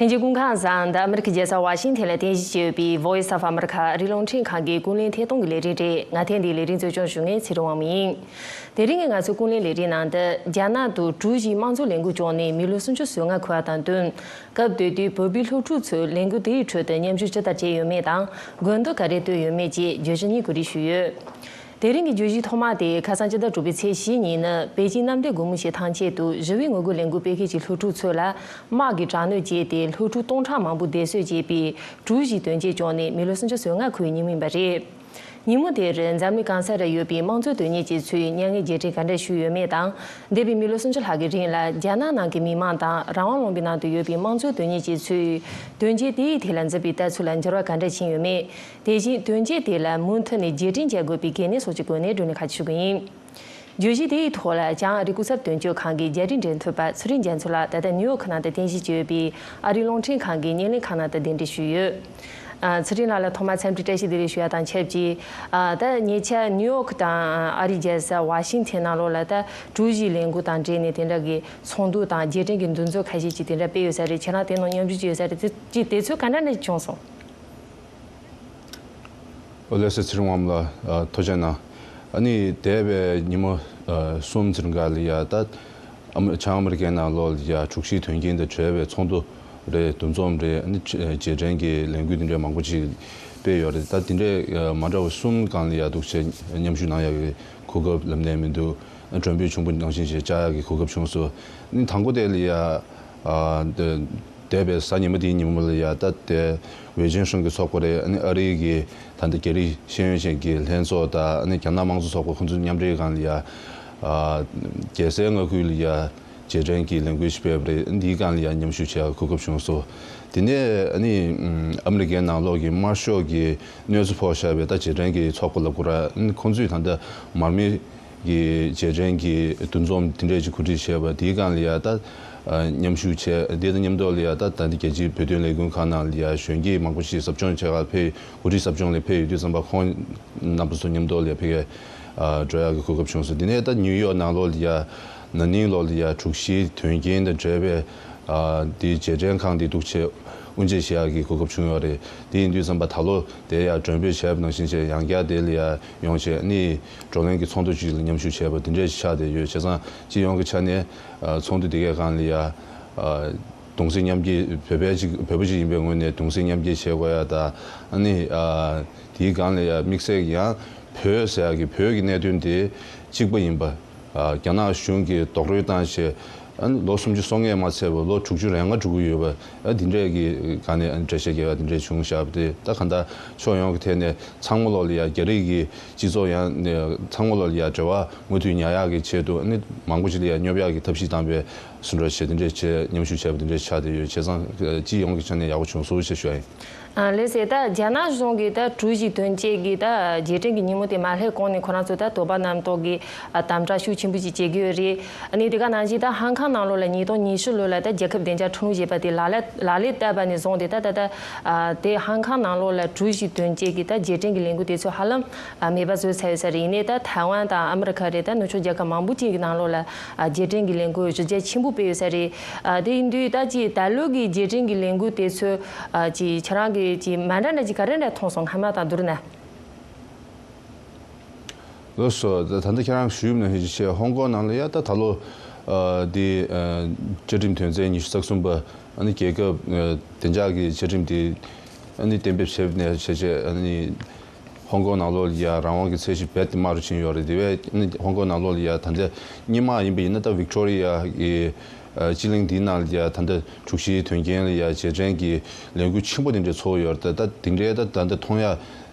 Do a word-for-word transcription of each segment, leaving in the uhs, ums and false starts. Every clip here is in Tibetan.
ལྷན་རྒྱས་སྐུ་ཁམས་བཟང་། འདི་ཨ་མི་རི་ཀའི་རྒྱལ་ས་ཝ་ཤིང་ཐན་ལ་རྟེན་གཞི་བྱས་ཡོད་པའི་Voice of America ཨ་རིའི་རླུང་འཕྲིན་ཁང་གི་ཀུན་གླེང་ཐད་གཏོང་གི་ལས་རིམ་རེད། ང་ཐེངས་འདིའི་ལས་རིམ་གཙོ་སྐྱོང་ཞུ་མཁན་ཚེ་རིང་དབང་མོ་ཡིན། དེ་རིང་གི་ང་ཚོའི་ཀུན་གླེང་ལས་རིམ་ནང་དུ་རྒྱ་ནག་ཏུ་གྲུ་བཞིའི་དམངས་གཙོའི་ལས་འགུལ་བསྐྱངས་ནས་མི་ལོ་སུམ་ཅུ་སོ་ལྔ་འཁོར་བ་དང་བསྟུན། སྐབས་དེ་དུས་བོད་པའི་སློབ་ཕྲུག་ཚོས་ལས་འགུལ་དེའི་ཁྲོད་དུ་མཉམ་ཞུགས་ཅི་ལྟར་བྱས་ཡོད་མེད་དང་། དགོས་འདུན་ག་རེ་བཏོན་ཡོད་མེད་བཅས་བརྗོད་གཞི་གཉིས་གོ་སྒྲིག་ཞུས་ཡོད། དེ་རིང་གི་བརྗོད་གཞི་ཐོག་མ་དེ་ཁ་སང་སྤྱི་ཟླ་དྲུག་པའི་ཚེས་བཞི་ཉིན་ནི་པེ་ཅིང་གནམ་བདེ་སྒོ་མོ་ཆེའི་ཐང་ཆེན་དུ་ཞི་བའི་ངོ་རྒོལ་ལས་འགུལ་སྤེལ་མཁན་གྱི་སློབ་ཕྲུག་ཚོ་ལ་དམག་གིས་དྲག་གནོན་བྱས་ཏེ། སློབ་ཕྲུག་སྟོང་ཕྲག་མང་པོ་བསྡད་གསོད་བྱས་པའི་གྲུ་བཞིའི་དོན་རྐྱེན་བྱུང་ནས་མི་ལོ་སུམ་ཅུ་སོ་ལྔ་འཁོར་བའི་ཉིན་མོ་ཡིན་པ་རེད། ཉིན་མོ་དེར་འཛམ་གླིང་གང་ས་རུ་ཡོད་པའི་དམངས་གཙོ་དོན་གཉེར་ཅན་ཚོས་མྱ་ངན་རྗེས་དྲན་ག་འདྲ་ཞུས་ཡོད་མེད་དང་། འདས་པའི་མི་ལོ་སུམ་ཅུ་ལྷག་གི་རིང་ལ་རྒྱ་ནག་ནང་གི་མི་མང་དང་རང་དབང་ལུང་པའི་ནང་དུ་ཡོད་པའི་དམངས་གཙོ་དོན་གཉེར་ཅན་ཚོས་དོན་རྐྱེན་དེའི་ཐད་ལ་འཛིན་པའི་ལྟ་ཚུལ་ལ་འགྱུར་བ་ག་འདྲ་ཕྱིན་ཡོད་མེད། དེ་བཞིན་དོན་རྐྱེན་དེ་ལ་མུ་མཐུད་ནས་རྗེས་དྲན་བྱ་དགོས་པའི་གལ་གནད་སོགས་ཀྱི་སྒོ་ནས་བགྲོ་གླེང་ཁག་ཅིག་ཞུ་གི་ཡིན། བརྗོད་གཞི་དེའི་ཐོག་ལ་བྱང་ཨ་རི་སྐུ་ཚབ་དོན་གཅོད་ཁང་གི་རྒྱ་རིགས་འབྲེལ་མཐུད་པ་ཚུལ་ཁྲིམས་རྒྱ་མཚོ་ལགས། ད་ལྟ་ནིའུ་ཡོག་ནང་དུ་རྟེན་གཞི་བྱས་ཡོད་པའི་ཨ་རིའི་རླུང་འཕྲིན་ཁང་གི་བརྙན་ལེན་ཁང་ནང་དུ་གདན་འདྲེན་ཞུས་ཡོད། ཨ། ཚུལ་ཁྲིམས་ལགས་ལ་ཐོག་མར་འཚམས་འདྲི་བཀྲ་ཤིས་བདེ་ལེགས་ཞུ་ཡ་དང་ཆབས་ཅིག་ཨ། ད་ཉེ་ཆར་ནིའུ་ཡོག་དང་ཨ་རིའི་རྒྱལ་ས་ཝ་ཤིང་ཐན་ནང་ལོགས་ལ་ད་གྲུ་བཞིའི་ལས་འགུལ་དང་འབྲེལ་ནས་དེ་འདྲ་གི་ཚོགས་འདུ་དང་རྗེས་དྲན་གྱི་འདུ་འཛོམས་ཁ་ཤས་ཅིག་དེ་འདྲ་སྤེལ་ཡོད་ས་རེད། ཁྱེད་རང་དེ་ནང་མཉམ་ཞུགས་བྱས་ཡོད་ས་རེད། དེ་ཅིག་དེ་ཚོ་ག་འདྲ་འདྲ་ཞིག་བྱུང་སོང་། ཨོ་ལགས་སོ། ཚེ་རིང་དབང་མོ་ལགས། ཨ། ཐུགས་རྗེ་གནང་། ཨ་ནི་འདས་པའི་ཉིན་མོ་ཨ་གསུམ་ཙམ་སྒང་ལ་ཡ་ད་ཨ་མི་བྱང་ཨ་མི་རི་ཀའི་ནང་ལོགས་ལ་ཡ་དྲུག་བཞིའི་དོན་རྐྱེན་དང་འབྲེལ་བའི་ཚོགས་འདུ་རེད། འདུ་འཛོམས་རེད། ཨ་ནི་རྗེས་དྲན་གྱི་ལས་འགུལ་འདི་འདྲའི་མང་པོ་ཅིག་སྤེལ་ཡོད་རེད། ད་འདི་འདྲའི་ཨ་མ་འདྲ་བ་གསུམ་སྒང་ལ་ཡ་འདུག་བྱས་མཉམ་ཞུགས་གནང་ཡག་གི་གོ་སྐབས་ལབ་ནའི་མི་འདུག་ཨ་མགྲོན་འབོད་ཆེན་པོ་ནང་བཞིན་ཞིག་བཅར་ཡག་གི་གོ་སྐབས་བྱུང་སོང་། ཨ་ནི་དང་པོ་དེ་ལ་ཡ་ཨ་འདི་འདས་པའི་གཟའ་ཉི་མ་དེའི་ཉིན་མོ་ལ་ཡ་ད་དེ་ཝེ་ཅིན་ཧྲུན་གྱི་ཚོགས་པ་རེད། ཨ་ནི་ཨ་རི་གི་ད་ལྟ་རྒྱ་རིགས་ཤེས་ཡོན་ཅན་གྱི་ལྷན་ཚོགས་དང་ཨ་ནི་རྒྱ་ནག་དམངས་གཙོ་ཚོགས་པ་ཁོང་ཚོའི་མཉམ་འབྲེལ་སྒང་ལ་ཡ་ཨ་རྒྱལ་སའི་མངའ་ཁུལ་ལ་ཡ་རྗེས་དྲན་གྱི་ལས་འགུལ་ཞིག་སྤེལ་བ་རེད། འདིའི་སྒང་ལ་ཡ་མཉམ་ཞུགས་བྱེད་ཡག་གོ་སྐབས་བྱུང་སོང་། དེ་ནས་ཨ་ནི་ཨ་མི་རི་ཀའི་ནང་ལོགས་ཀྱི་དམར་ཤོག་གི་གནོད་འཚེ་ཕོག་བཞག་པའི་ད་རྗེས་དྲན་གྱི་ཚོགས་པ་ལབ་དགོས་ར། ཨ་ནི་ཁོང་ཚོས་ད་ལྟ་མར་མེ་གི་རྗེས་དྲན་གྱི་འདུ་འཛོམས་དེ་འདྲས་ཅིག་གོ་སྒྲིག་བྱས་པ་དེའི་སྒང་ལ་ཡ་ད་ཨ་མཉམ་ཞུགས་བྱས། དེ་དང་མཉམ་དུ་ལ་ཡ་ད་ད་ལྟ་རྒྱལ་སྤྱིའི་བོད་དོན་ལས་འགུལ་ཁང་ནང་ལ་ཡ་གཞོན་སྐྱེས་མང་པོ་ཞིག་ཟབ་སྦྱོང་བྱེད་གར་ཕེབས། གོ་སྒྲིག་ཟབ་སྦྱོང་ལ་ཕེབས་ཡོད་དུས་ཙམ་པ་ཁོང་རྣམ་པ་ཚོ་མཉམ་དུ་ལ་ཡ་ཕ་གིར་ཨ་འགྲོ་ཡག་གི་གོ་སྐབས་བྱུང་སོང་། དེ་ནས་ད་ནིའུ་ཡོག་ནང་ལོགས་ལ་ཡ་ན་ནིང་ལོ་ལ་ཡ་དྲུག་བཞིའི་དོན་རྐྱེན་དང་འབྲེལ་བའི་ཨ་དེ་རྗེས་དྲན་ཁང་དེ་འདུག་བྱས་དབུ་འབྱེད་བྱེད་ཡག་གི་གོ་སྐབས་བྱུང་ཡོད་རེད། དེ་ཡིན་དུས་ཙམ་པ་ད་ལོ་དེ་ཡ་མགྲོན་འབོད་བྱས་པ་ནང་བཞིན་བྱས་ཡང་བསྐྱར་དེ་ལ་ཡ་ཡོང་བྱས་ནི་བགྲོ་གླེང་གི་ཚོགས་འདུ་ཅིག་ལ་མཉམ་ཞུགས་བྱས་པ་དེ་འདྲས་ཆགས་བསྡད་ཡོད། བྱས་ཙང་སྤྱི་ཡོངས་ཀྱི་ཆ་ནས་ཨ་ཚོགས་འདུ་དེ་གའི་སྒང་ལ་ཡ་ཨ་གདུང་སེམས་མཉམ་སྐྱེད། བོད་པའི་ཅིག་བོད་པ་ཅིག་ཡིན་པའི་ངོས་ནས་གདུང་སེམས་མཉམ་སྐྱེད་བྱེད་དགོས་ཡ་དང་། ཨ་ནི་ཨ་དེའི་སྒང་ལ་ཡ་དམིགས་བསལ་གྱི་ཡང་བོད་ཟེར་ཡག་གི་བོད་ཀྱི་གནད་དོན་དེ་གཅིག་པ་ཡིན་པ། ཨ་རྒྱ་ནག་གཞུང་གིས་རྡོག་རོལ་བཏང་བྱས་ཨ་ནི་ལོ་སུམ་ཅུ་སོ་ལྔ་མ་ཚད་པར་ལོ་དྲུག་ཅུ་རེ་ལྔ་འགྲོ་གི་ཡོད་པ། ཨ་དེ་འདྲས་ཀྱི་སྒང་ནས་ཨ་ནི་འགྲེལ་བཤད་རྒྱག་ཡ་དེ་འདྲས་བྱུང་བཞག་པ་དེ། ད་གང་ལྟར་ཕྱོགས་ཡོངས་ཀྱི་ཐད་ནས་ཚང་མ་ལོག་ལ་ཡ་རྒྱ་རིགས་ཀྱི་སྤྱི་ཚོགས་ཡང་ནས་ཚང་མ་ལོག་ལ་ཡ་འབྲེལ་བ་མུ་མཐུད་ཉར་ཡག་གི་ཆེད་དུ་ཨ་ནི་མང་པོ་ཞིག་ལ་ཡ་སྙོབ་ཡག་གི་ཐབས་ཤེས་བཏང་པའི་ཟུར་འགྲོ་བྱས་དེ་འདྲས་བྱས་མཉམ་ཞུགས་བྱས་པ་དེ་འདྲས་ཆགས་བསྡད་ཡོད། བྱས་ཙང་སྤྱི་ཡོངས་ཀྱི་ཆ་ནས་ཡག་པོ་བྱུང་སོང་ཞེས་ཞུ་ཡ་ཡིན། ཨ་ལགས་སེ། ད་རྒྱ་ནག་གཞུང་གིས་ད་གྲུ་བཞི་དོན་རྐྱེན་གྱི་ད་རྗེས་དྲན་གྱི་ཉིན་མོ་དེ་མ་སླེབས་གོང་ནས་ཁོ་རང་ཚོ་ད་དོགས་པ་རྣམ་རྟོག་གི་ཨ་དམ་དྲག་ཤུགས་ཆེན་པོ་ཞིག་བྱེད་ཀྱི་ཡོད་རེད། ཨ་ནི་དེ་ག་ནང་བཞིན་ད་ཧང་ཀང་ནང་ལོགས་ལ་ཉིས་སྟོང་ཉི་ཤུ་ལོ་ལ་ད་རྒྱལ་ཁབ་བདེ་འཇགས་ཁྲིམས་ལུགས་ཞེས་པ་དེ་ལག་ལེན་ལག་ལེན་བསྟར་བ་ནས་བཟུང་སྟེ་ད་ད་ད་ཨ་དེ་ཧང་ཀང་ནང་ལོགས་ལ་གྲུ་བཞི་དོན་རྐྱེན་གྱི་ད་རྗེས་དྲན་གྱི་ལས་འགུལ་དེ་ཚོ་ཧ་ལམ་ཨ་མེད་པ་བཟོས་ཚར་ཡོད་ས་རེད། ཡིན་ནའི་ད་ཐའེ་ཝན་དང་ཨ་མི་རི་ཁ་རེད། ད་ནུབ་ཕྱོགས་རྒྱལ་ཁབ་མང་པོ་ཅིག་གི་ནང་ལོགས་ལ་ཨ་རྗེས་དྲན་གྱི་ལས་འགུལ་ཞེ་དྲག་ཆེན་པོ་སྤེལ་ཡོད་ས་རེད། ཨ་དེ་ཡིན་དུས་ད་ཅིག་ད་ལོ་གི་རྗེས་དྲན་གྱི་ལས་འགུལ་དེ་ཚོ་ཨ་ཅིག་ཁྱེད་རང་གིས་ཅིག་མ་འདྲ་འདྲ་ཅིག་ག་རེ་འདྲ་མཐོང་སོང་། སྔ་མ་དང་བསྡུར་ན། ལགས་སོ། ད་ད་ལྟ་ཁྱེད་རང་ཞུས་པ་ནང་བཞིན་བྱས་ཧོང་ཀོང་ནང་ལ་ཡ་ད་ད་ལོ་ཨ་དེ་ཨ་བཅའ་ཁྲིམས་དོན་ཚན་ཉི་ཤུ་རྩ་གསུམ་པ་ཨ་ནི་རྒྱལ་ཁབ་ཨ་བདེ་འཇགས་ཀྱི་བཅའ་ཁྲིམས་དེ་ཨ་ནི་གཏན་འབེབས་བྱས་པ་ནས་བྱས་བྱས་ཨ་ནི་ཧོང་ཀོང་ནང་ལོགས་ལ་ཡ་རང་དབང་གི་ཚད་གཞི་རྦད་དེ་དམའ་རུ་ཕྱིན་ཡོད་རེད། དེ་བས་ཨ་ནི་ཧོང་ཀོང་ནང་ལོགས་ལ་ཡ་ད་ལྟ་སྔོན་མ་ཡིན་པ་ཡིན་ན་ད་ཝིག་ཊོ་རི་ཡ་གི་ཨ་སྤྱི་གླིང་འདིའི་ནང་ལ་ཡ་ད་ལྟ་དྲུག་བཞིའི་དོན་རྐྱེན་ལ་ཡ་རྗེས་དྲན་གྱི་ལས་འགུལ་ཆེན་པོ་དེ་འདྲ་ཚོགས་ཡོད་རེད། ད་ད་དེ་འདྲའི་ད་ད་ལྟ་མཐོང་ཡ་ཨ་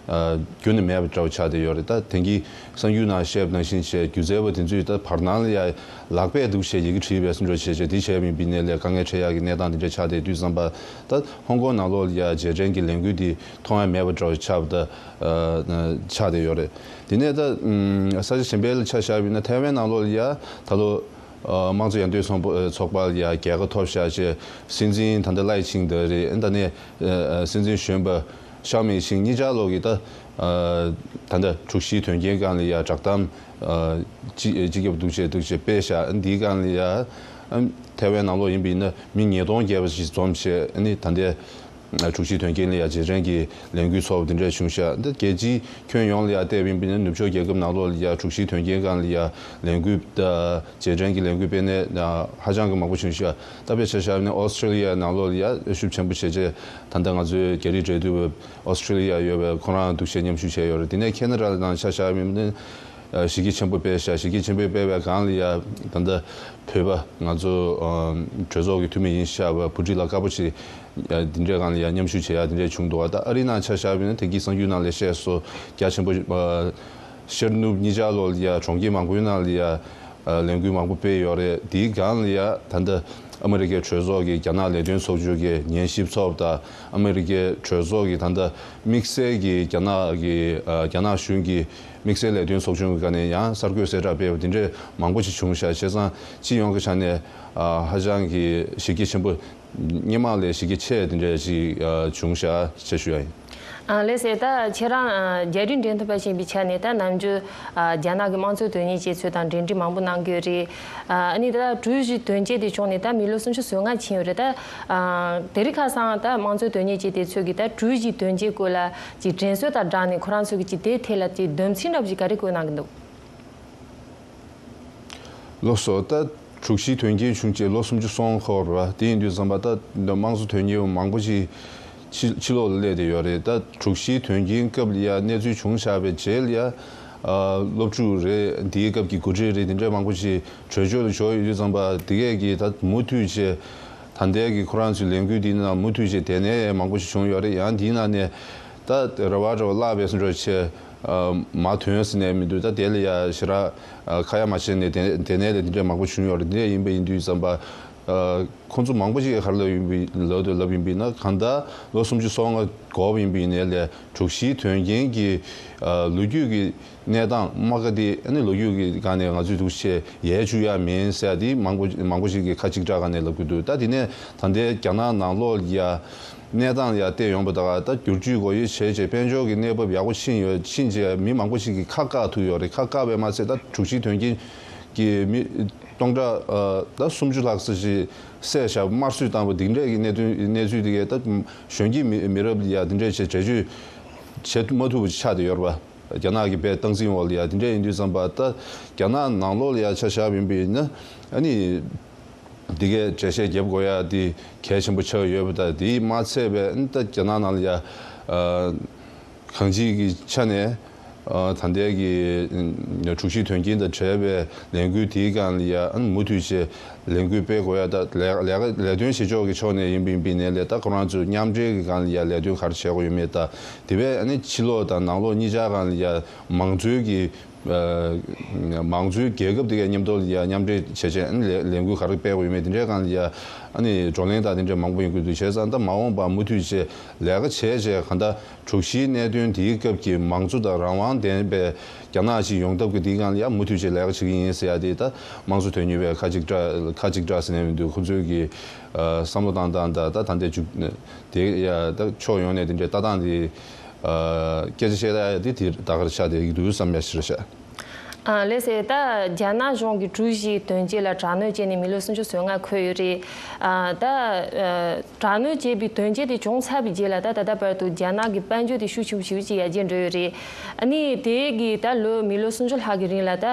རྒྱུན་ནས་མེད་པ་འདྲ་བོ་ཆགས་བསྡད་ཡོད་རེད། ད་དེང་གི་གསར་འགྱུར་ནང་བཤད་པ་ནང་བཞིན་བྱས་སྒྱུ་རྩལ་པ་དེ་ཚོས་ད་བར་སྣང་ལ་ཡ་ལག་པས་འདུག་བྱས་ཡི་གེ་བྲིས་པའི་བཟོ་འདྲ་བྱས་བྱས་དེ་བྱས་པ་ཡིན་པ་ཡིན་ནའི་ལས་དཀའ་ངལ་འཕྲད་ཡག་གི་གནས་སྟངས་དེ་འདྲ་ཆགས་བསྡད་དུས་ཙམ་པ་ད་ཧོང་ཀོང་ནང་ལོགས་ལ་ཡ་རྗེས་དྲན་གྱི་ལས་འགུལ་དེ་མཐོང་ཡ་མེད་པ་འདྲ་བོ་ཆགས་པ་ད་ཨ་ཆགས་བསྡད་ཡོད་རེད། དེ་ནས་ད་ཨ་ས་ཆ་གཞན་པའི་ལ་ཆ་བཞག་པ་ཡིན་ན་ཐའེ་ཝན་ནང་ལོགས་ལ་ཡ་ད་ལོ་ཨ་དམངས་གཙོ་ཡར་ཐོན་ཚོགས་པ་ཚོགས་པ་ལ་ཡ་རྒྱལ་ཁ་ཐོབ་བཞག་བྱས་སྲིད་འཛིན་ད་ལྟ་ལའེ་ཆིང་ཏེ་རེད། ཨ་ད་ནས་ཨ་སྲིད་འཛིན་གཞོན་པ་ཤའོ་མེ་ཤིང་གཉིས་ཆར་ལོག་གི་ད་ཨ་ད་ལྟ་དྲུག་བཞིའི་དོན་རྐྱེན་སྒང་ལ་ཡ་བསྒྲགས་གཏམ་ཨ་སྤྱི་སྤྱི་ཁྱབ་འདུག་བྱས་འདུག་བྱས་སྤེལ་བཞག་འདིའི་སྒང་ལ་ཡ་ ཨ་ཐའེ་ཝན་ནང་ལོགས་ཡིན་པ་ཡིན་ན་མི་ཉིས་སྟོང་བརྒལ་བ་ཞིག་འཛོམས་བྱས། ཨ་ནི་ད་ལྟའི་དྲུག་བཞིའི་དོན་རྐྱེན་ལ་ཡ་རྗེས་དྲན་གྱི་ལས་འགུལ་ཚོགས་པ་འདི་འདྲ་བྱུང་ཤག་འདི་རྒྱལ་སྤྱིའི་ཁྱོན་ཡོངས་ལ་ཡ་བལྟས་པ་ཡིན་པ་ཡིན་ན་ནུབ་ཕྱོགས་རྒྱལ་ཁབ་ནང་ལོགས་ལ་ཡ་དྲུག་བཞིའི་དོན་རྐྱེན་སྒང་ལ་ཡ་ལས་འགུལ། རྗེས་དྲན་གྱི་ལས་འགུལ་སྤེལ་མཁན་ཧ་ཅང་གི་མང་པོ་བྱུང་ཤག་ད་དཔེ་ཆ་བཞག་ན་ཨོ་སི་ཁྲུ་ལི་ཡ་ནང་ལོགས་ལ་ཡ་ཤུགས་ཆེན་པོ་བྱས་རྗེས་ད་ལྟ་ང་ཚོའི་རྒྱ་རིགས་འབྲེལ་མཐུད་པ་ཨོ་སི་ཁྲུ་ལི་ཡ་ཡོད་པའི་ཁོ་རང་འདུག་སེ་མཉམ་ཞུགས་བྱས་ཡོད་རེད། དེ་ནས་ཁེ་ན་ཌ་ནང་ཆ་བཞག་པ་ཡིན་ན། ཨ་ཞི་རྒྱས་ཆེན་པོ་སྤེལ་ཤག་ཞི་རྒྱས་ཆེན་པོ་སྤེལ་བའི་སྒང་ལ་ཡ་ད་ལྟ་བོད་པ་ང་ཚོ་ཨ་གྲོས་ཚོགས་ཀྱི་འཐུས་མི་ཡིན་ཤག་པ་བུ་ཁྲིད་ལགས་དཀར་པོ་ཆེ་ཨ་འདི་འདྲའི་སྒང་ལ་ཡ་མཉམ་ཞུགས་བྱེད་ཡ་འདི་འདྲ་བྱུང་འདུག་ད་ཨ་རི་ནང་ཆ་བཞག་པ་ཡིན་ན་དེང་གི་གསར་འགྱུར་ནང་ལ་བཤད་སོང་། རྒྱ་ཆེན་པོ་ཨ་ཤར་ནུབ་གཉིས་ཆ་ལོགས་ལ་ཡ་གྲོང་ཁྱེར་མང་པོའི་ནང་ལ་ཡ་ཨ་ལས་འགུལ་མང་པོ་སྤེལ་ཡོད་རེད། དེའི་སྒང་ལ་ཡ་ད་ལྟ་ཨ་མི་རི་ཀའི་གྲོས་ཚོགས་ཀྱི་རྒྱ་ནག་ལས་དོན་ཚོགས་ཆུང་གི་ཉན་ཞིབ་ཚོགས་པ་དང་ཨ་མི་རི་ཀའི་གྲོས་ཚོགས་ཀྱི་ད་ལྟ་དམིགས་བསལ་གྱི་རྒྱ་ནག་གི་ཨ་རྒྱ་ནག་གཞུང་གི་དམིགས་བསལ་ལས་དོན་ཚོགས་ཆུང་གི་སྒང་ནས་ཡང་གསར་འགོད་གསལ་བསྒྲགས་སྤེལ་བ་འདི་འདྲས་མང་པོ་ཞིག་བྱུང་ཤག་བྱས་ཙང་སྤྱི་ཡོངས་ཀྱི་ཆ་ནས་ཨ་ཧ་ཅང་གི་ཞི་རྒྱས་ཆེན་པོ། སྔོན་མ་ལས་ཞི་རྒྱས་ཆེ་འདི་འདྲས་ཞིག་ཨ་བྱུང་ཤག་ཅེས་ཞུ་ཡ་ཡིན། ཨ་ལགས་སོ། ད་ཁྱེད་རང་ཨ་རྒྱ་རིགས་འབྲེལ་མཐུད་པ་ཞིག་ཡིན་པའི་ཆ་ནས་ད་ནམ་རྒྱུན་ཨ་རྒྱ་ནག་གི་དམངས་གཙོའི་དོན་གཉེར་ཅན་ཚོ་དང་འབྲེལ་འདྲིས་མང་པོ་གནང་གི་ཡོད་རེད། ཨ་ནི་ད་དྲུག་བཞི་དོན་རྐྱེན་དེ་བྱུང་ནས་ད་མི་ལོ་སུམ་ཅུ་སོ་ལྔ་ཕྱིན་ཡོད་རེད། ད་ཨ་དེ་རིང་ཁ་སང་ད་དམངས་གཙོའི་དོན་གཉེར་ཅན་དེ་ཚོས་ཀྱི་ད་དྲུག་བཞི་དོན་རྐྱེན་སྐོར་ལ་ཅིག་དྲན་གསོ་དང་སྦྲགས་ནས་ཁོ་རང་ཚོས་ཀྱི་ཅིག་དེའི་ཐད་ལ་ཅིག་དོན་ཚན་འདྲ་པོ་ཅིག་ག་རེ་བཀོད་གནང་གི་འདུག་ལགས་སོ། ད་དྲུག་བཞིའི་དོན་རྐྱེན་བྱུང་རྗེས་ལོ་སུམ་ཅུ་སོ་ལྔ་འཁོར་བ་དེ་ཡིན་དུས་ཙམ་པ་ད་དམངས་གཙོ་དོན་གཉེར་བ་མང་པོ་ཞིག་ཕྱི་ཕྱི་ལོགས་ལ་སླེབས་བསྡད་ཡོད་རེད། ད་དྲུག་བཞིའི་དོན་རྐྱེན་སྐབས་ལ་ཡ་གནས་ཚུལ་བྱུང་བཞག་པའི་རྗེས་ལ་ཡ་ཨ་སློབ་ཕྲུག་རེད། དེའི་སྐབས་ཀྱི་འགོ་ཁྲིད་རེད། དེ་འདྲ་མང་པོ་ཞིག་བྲོས་བྱོལ་དུ་བྱོལ་ཡོད་དུས་ཙམ་པ་དེ་གས་ཀྱི་ད་མུ་མཐུད་བྱས་ད་ལྟའི་གི་ཁོ་རང་ཚོའི་ལས་འགུལ་འདི་ནང་མུ་མཐུད་བྱས་དེ་ནས་མང་པོ་ཞིག་བྱུང་ཡོད་རེད། ཡང་དེའི་ནང་ནས་ད་རེ་བ་རེ་བ་བརླག་པའི་སོ་འགྲོ་བྱས། ཨ་མ་ཐོན་ཟེར་ནས་མི་འདུག་ད་དེ་ལ་ཡ་ཞེ་དྲག་ཨ་ཁ་ཡ་མ་བྱས་ནས་དེ་དེ་ནས་ལས་དེ་འདྲ་མང་པོ་བྱུང་ཡོད་རེད། དེ་འདྲ་ཡིན་པ་ཡིན་དུས་ཙམ་པ་ཨ་ཁོང་ཚོ་མང་པོ་ཞིག་གིས་ག་རེ་ལབ་ཡིན་པ་ལབ་འདུག་ལབ་ཡིན་པ་ཡིན་ན་གང་ལྟར་ལོ་སུམ་ཅུ་སོ་ལྔ་འགོར་བ་ཡིན་པ་ཡིན་ནའི་ལས་དྲུག་བཞིའི་དོན་རྐྱེན་གྱི་ཨ་ལོ་རྒྱུས་ཀྱི་གནས་སྟངས་མ་ག་དེ་ཨ་ནི་ལོ་རྒྱུས་ཀྱི་སྒང་ནས་ང་ཚོས་འདུག་བྱས་ཡལ་བཅུག་ཡ་མིན་ཟེར་ཡ་དེ་མང་པོ་མང་པོ་ཞིག་གིས་ཁ་གཅིག་གྲགས་སྒང་ནས་ལབ་ཀྱི་འདུག་ད་དེ་ནས་ད་ལྟའི་རྒྱ་ནག་ནང་ལོགས་ལ་ཡ། གནས་སྟངས་ལ་ཡ་བལྟས་ཡོང་པ་དང་ད་བསྒྱུར་བཅོས་སྒོ་དབྱེ་བྱས་རྗེས་དཔལ་འབྱོར་གྱི་གནས་བབ་ཡག་པོ་ཕྱིན་ཡོད། ཕྱིན་རྗེས་མི་མང་པོ་ཞིག་གིས་ཁ་བཀག་ཐུབ་ཡོད་རེད། ཁ་བཀག་པས་མ་ཚད་ད་དྲུག་བཞིའི་དོན་རྐྱེན་གྱིས་མི་སྟོང་ཕྲག་ཨ་ད་སུམ་ཅུ་ལྷག་ཙམ་ཞིག་བསད་བཞག་དམར་གསོད་བཏང་བ་འདི་འདྲས་ཀྱི་གནད་དོན་གནས་ཚུལ་དེ་གས་ད་གཞོན་སྐྱེས་མི་མི་རབས་ལ་ཡ་འདི་འདྲས་བྱས་འགྲེལ་བརྗོད་བྱེད་མ་ཐུབ་པ་ཆགས་བསྡད་ཡོད་རེད་པ། རྒྱ་ནག་གི་དཔེ་སྟངས་འཛིན་འོག་ལ་ཡ་འདི་འདྲས་ཡིན་དུས་ཙམ་པ་ད་རྒྱ་ནག་ནང་ལོགས་ལ་ཡ་ཆ་བཞག་པ་ཡིན་པ་ཡིན་ན་ཨ་ནི། འདི་གའི་འགྲེལ་བཤད་རྒྱབ་དགོས་ཡ་དེ་གལ་ཆེན་པོ་ཆགས་ཡོད་པ་དང་། དེས་མ་ཚད་པའི་ཨ་ནི་ད་རྒྱ་ནག་ནང་ལ་ཡ་ཨ་གང་ཅིའི་གི་ཆ་ནས་ཨ་ད་ལྟའི་གི་ཨ་དྲུག་བཞིའི་དོན་རྐྱེན་དང་འབྲེལ་བའི་ལས་འགུལ་དེའི་སྒང་ལ་ཡ་ཨ་ནི་མུ་མཐུད་བྱས་ལས་འགུལ་སྤེལ་དགོས་ཡ་ད་ལས་ལས་ཀ་ལས་དོན་བྱེད་ཕྱོགས་ཀྱི་ཕྱོགས་ནས་ཡིན་པ་ཡིན་པ་ཡིན་ནའི་ལས་ད་ཁོ་རང་ཚོས་མཉམ་འབྲེལ་གྱི་སྒང་ལ་ཡ་ལས་དོན་ག་རེ་བྱེད་དགོས་ཡོད་མེད་དང་། དེ་བས་ཨ་ནི་ཕྱི་ལོགས་དང་ནང་ལོགས་གཉིས་ཆ་སྒང་ལ་ཡ་མང་གཙོའི་གི་ཨ་མང་གཙོའི་རྒྱལ་ཁབ་དེ་གའི་མཉམ་དུ་ཡ་མཉམ་འབྲེལ་བྱས་བྱས་ཨ་ནི་ལས་ལས་འགུལ་ག་རེ་སྤེལ་དགོས་ཡོད་མེད་དེ་འདྲའི་སྒང་ལ་ཡ་ཨ་ནི་བགྲོ་གླེང་དང་དེ་འདྲའི་མང་པོ་ཡོང་གི་འདུག་བྱས་ཙང་ད་མ་འོངས་པར་མུ་མཐུད་བྱས་ལས་ཀ་བྱས་བྱས་གང་ལྟར་དྲུག་བཞིའི་གནད་དོན་དེའི་སྐབས་ཀྱི་མང་གཙོ་དང་རང་དབང་ལྡན་པའི་རྒྱ་ནག་ཅིག་ཡོང་ཐབས་ཀྱི་དེའི་སྒང་ལ་ཡ་མུ་མཐུད་བྱས་ལས་ཀ་བྱེད་ཀྱི་ཡིན་ཟེར་ཡ་དེ་ད་དམངས་གཙོ་དོན་གཉེར་བས་ཁ་གཅིག་གྲགས་ཁ་གཅིག་གྲགས་ཟེར་ནས་མི་འདུག་ཁོ་ཚོའི་གི་ཨ་བསམ་བློ་བཏང་སྟངས་དང་ད་ད་ལྟའི་མཇུག་དེ་ཡ་ད་ཕྱོགས་ཡོངས་ནས་དེ་འདྲའི་ལྟ་སྟངས་དེ། ཨ་སྐད་ཆ་བཤད་ཡ་དེ་དེ་ད་གར་ཆགས་བསྡད་ཀྱི་འདུག་བསམ་ཡ་ཞིག་རེད་ཤག་ཨ་ལགས་སོ། ད་རྒྱ་ནག་གཞུང་གིས་དྲུག་བཞིའི་དོན་རྐྱེན་ལ་དྲག་གནོན་བྱས་ནས་མི་ལོ་སུམ་ཅུ་སོ་ལྔ་འཁོར་ཡོད་རེད། ཨ་ད་ཨ་དྲག་གནོན་བྱས་པའི་དོན་རྐྱེན་དེ་བྱུང་ཚར་བའི་རྗེས་ལ་ད་ད་ལྟ་བར་དུ་རྒྱ་ནག་གི་དཔལ་འབྱོར་དེ་ཤུགས་ཆེན་པོ་ཞེ་པོ་ཅིག་ཡར་རྒྱས་འགྲོ་ཡོད་རེད། ཨ་ནི་དེ་གི་ད་ལོ་མི་ལོ་སུམ་ཅུ་ལྷག་གི་རིང་ལ་ད་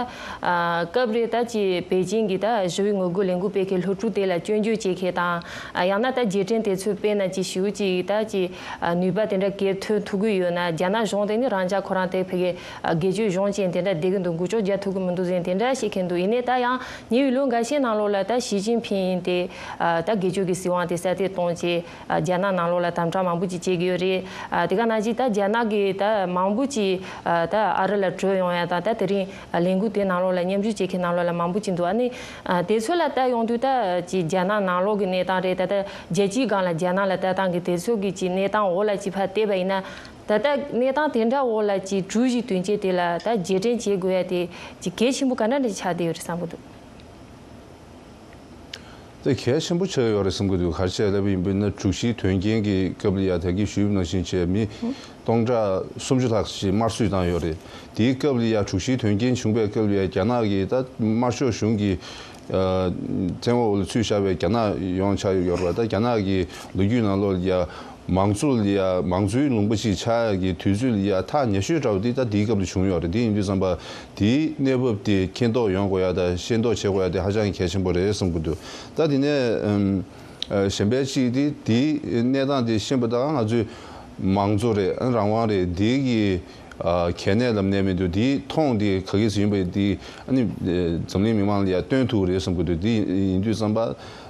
ཨ་སྐབས་རེ་ད་ཅིག་པེ་ཅིང་གི་ད་ཞི་བའི་ངོ་རྒོལ་ལས་འགུལ་སྤེལ་མཁན་སློབ་ཕྲུག་དེ་ལ་སྐྱོན་བརྗོད་བྱེད་མཁན་དང་། ཨ་ཡང་ན་ད་རྗེས་དྲན་དེ་ཚོ་དཔེར་ན་ཅིག་ཞེ་པོ་ཅིག་ད་ཅིག་ཨ་ནུས་པ་དེ་འདྲ་སྐྱེལ་ཐུབ་ཐུབ་ཀྱི་ཡོད་ན། རྒྱ་ནག་གཞུང་དེ་ནི་རང་ཅག་ཁོ་རང་དེ་ཕ་གི་ཨ་སྒེར་གཅོད་གཞུང་ཅན་དེ་འདྲ་བསྡད་ཀྱི་འདུག་འགུལ་སྐྱོད་རྒྱག་ཐུབ་ཀྱི་མི་འདུག་ཟེར་དེ་འདྲ་བཤད་མཁན་འདུག་ཡིན་ནའི་ད་ཡང་ཉེ་བའི་ལོ་འགའ་ཤས་ནང་ལོགས་ལ་ད་ཞི་ཅིན་ཕིང་དེ་ཨ་ད་སྒེར་གཅོད་ཀྱི་སྲིད་དབང་དེ་གསར་གཏོད་གཏོང་བྱས་ཨ་རྒྱ་ནག་ནང་ལོགས་ལ་དམ་དྲག་མང་པོ་ཅིག་བྱེད་ཀྱི་ཡོད་རེད། ཨ་དེ་ག་ནང་བཞིན་ད་རྒྱ་ནག་གི་ད་མང་པོ་ཅིག་ཨ་ད་ཨ་རི་ལ་བྲོས་ཡོང་ཡ་དང་ད་དེ་རིང་ལས་འགུལ་དེ་ནང་ལོགས་ལ་མཉམ་ཞུགས་བྱེད་མཁན་ནང་ལོགས་ལ་མང་པོ་ཅིག་འདུག་ཨ་ནི་ཨ་དེ་ཚོ་ལ་ལྟ་ཡོང་དུས་ད་ཅིག་རྒྱ་ནག་ནང་ལོགས་ཀྱི་གནས་སྟངས་རེད། ད་ལྟ་རྒྱལ་སྤྱིའི་སྒང་ལ་རྒྱ་ནག་ལ་ལྟ་སྟངས་ཀྱི་དེ་ཚོ་གི་ཅིག་གནས་སྟངས་འོག་ལ་ཅིག་ཕར་བལྟས་པ་ཡིན་ན། ད་ལྟ་གནས་སྟངས་དེ་འདྲ་འོག་ལ་ཅིག་དྲུག་བཞིའི་དོན་རྐྱེན་དེ་ལ་ད་རྗེས་དྲན་བྱེད་དགོས་ཡ་དེ་ཅིག་གལ་ཆེན་པོ་ག་འདྲ་འདྲ་ཆགས་བསྡད་ཡོད་རེད་བསམ་གྱི་འདུག་ད་ དེ་གལ་ཆེན་པོ་ཆགས་ཡོད་རེད་བསམ་གྱི་འདུག་ག་རེ་བྱས་ལབ་པ་ཡིན་པ་ཡིན་ན། དྲུག་བཞིའི་དོན་རྐྱེན་གྱི་སྐབས་ལ་ཡ་ད་གིན་ཞུས་པ་ནང་བཞིན་བྱས་མི་སྟོང་ཕྲག་སུམ་ཅུ་ལྷག་ཅིག་དམར་གསོད་བཏང་ཡོད་རེད། དེའི་སྐབས་ལ་ཡ་དྲུག་བཞིའི་དོན་རྐྱེན་བྱུང་བའི་སྐབས་ལ་ཡ་རྒྱ་ནག་གི་ད་དམར་ཤོག་གཞུང་གི་ཨ་བཙན་འོག་ལ་ཚུད་བཞག་པའི་རྒྱ་ནག་ཡོངས་ཆགས་ཡོད་རེད་པ། ད་རྒྱ་ནག་གི་ལོ་རྒྱུས་ནང་ལོགས་ལ་ཡ་མང་གཙོ་ལ་ཡ་མང་གཙོའི་ལུང་པ་ཞིག་ཆགས་ཡག་གི་དུས་ཚོད་ལ་ཡ་ཐག་ཉེ་ཤོས་འདྲ་བོ་དེ་ད་དེའི་སྐབས་ལ་བྱུང་ཡོད་རེད། དེ་ཡིན་དུས་ཙམ་པ་དེའི་གནས་བབ་དེ་མཁྱེན་རྟོགས་ཡོང་དགོས་ཡ་དང་ཤེས་རྟོགས་བྱེད་དགོས་ཡ་དེ་ཧ་ཅང་གལ་ཆེན་པོ་རེད་བསམ་གྱི་འདུག་ད་དེ་ནས་ཨམ་ཨ་གཞན་པའི་གཅིག་དེ་དེའི་གནས་སྟངས་དེ་ཤེས་པ་དང་ང་ཚོས་མང་གཙོ་རེད། ཨ་རང་དབང་རེད། དེ་གི་ཨ་གལ་གནད་ལབ་ནས་མི་འདུག་དེའི་མཐོང་དེ་ག་གི་ཟིན་པ་དེ་ཨ་ནི་ཨ་འཛམ་གླིང་མི་མང་ལ་ཡ་སྟོན་ཐུབ་རེད་བསམ་གྱི་འདུག་དེ་ཡིན་དུས་ཙམ་པ་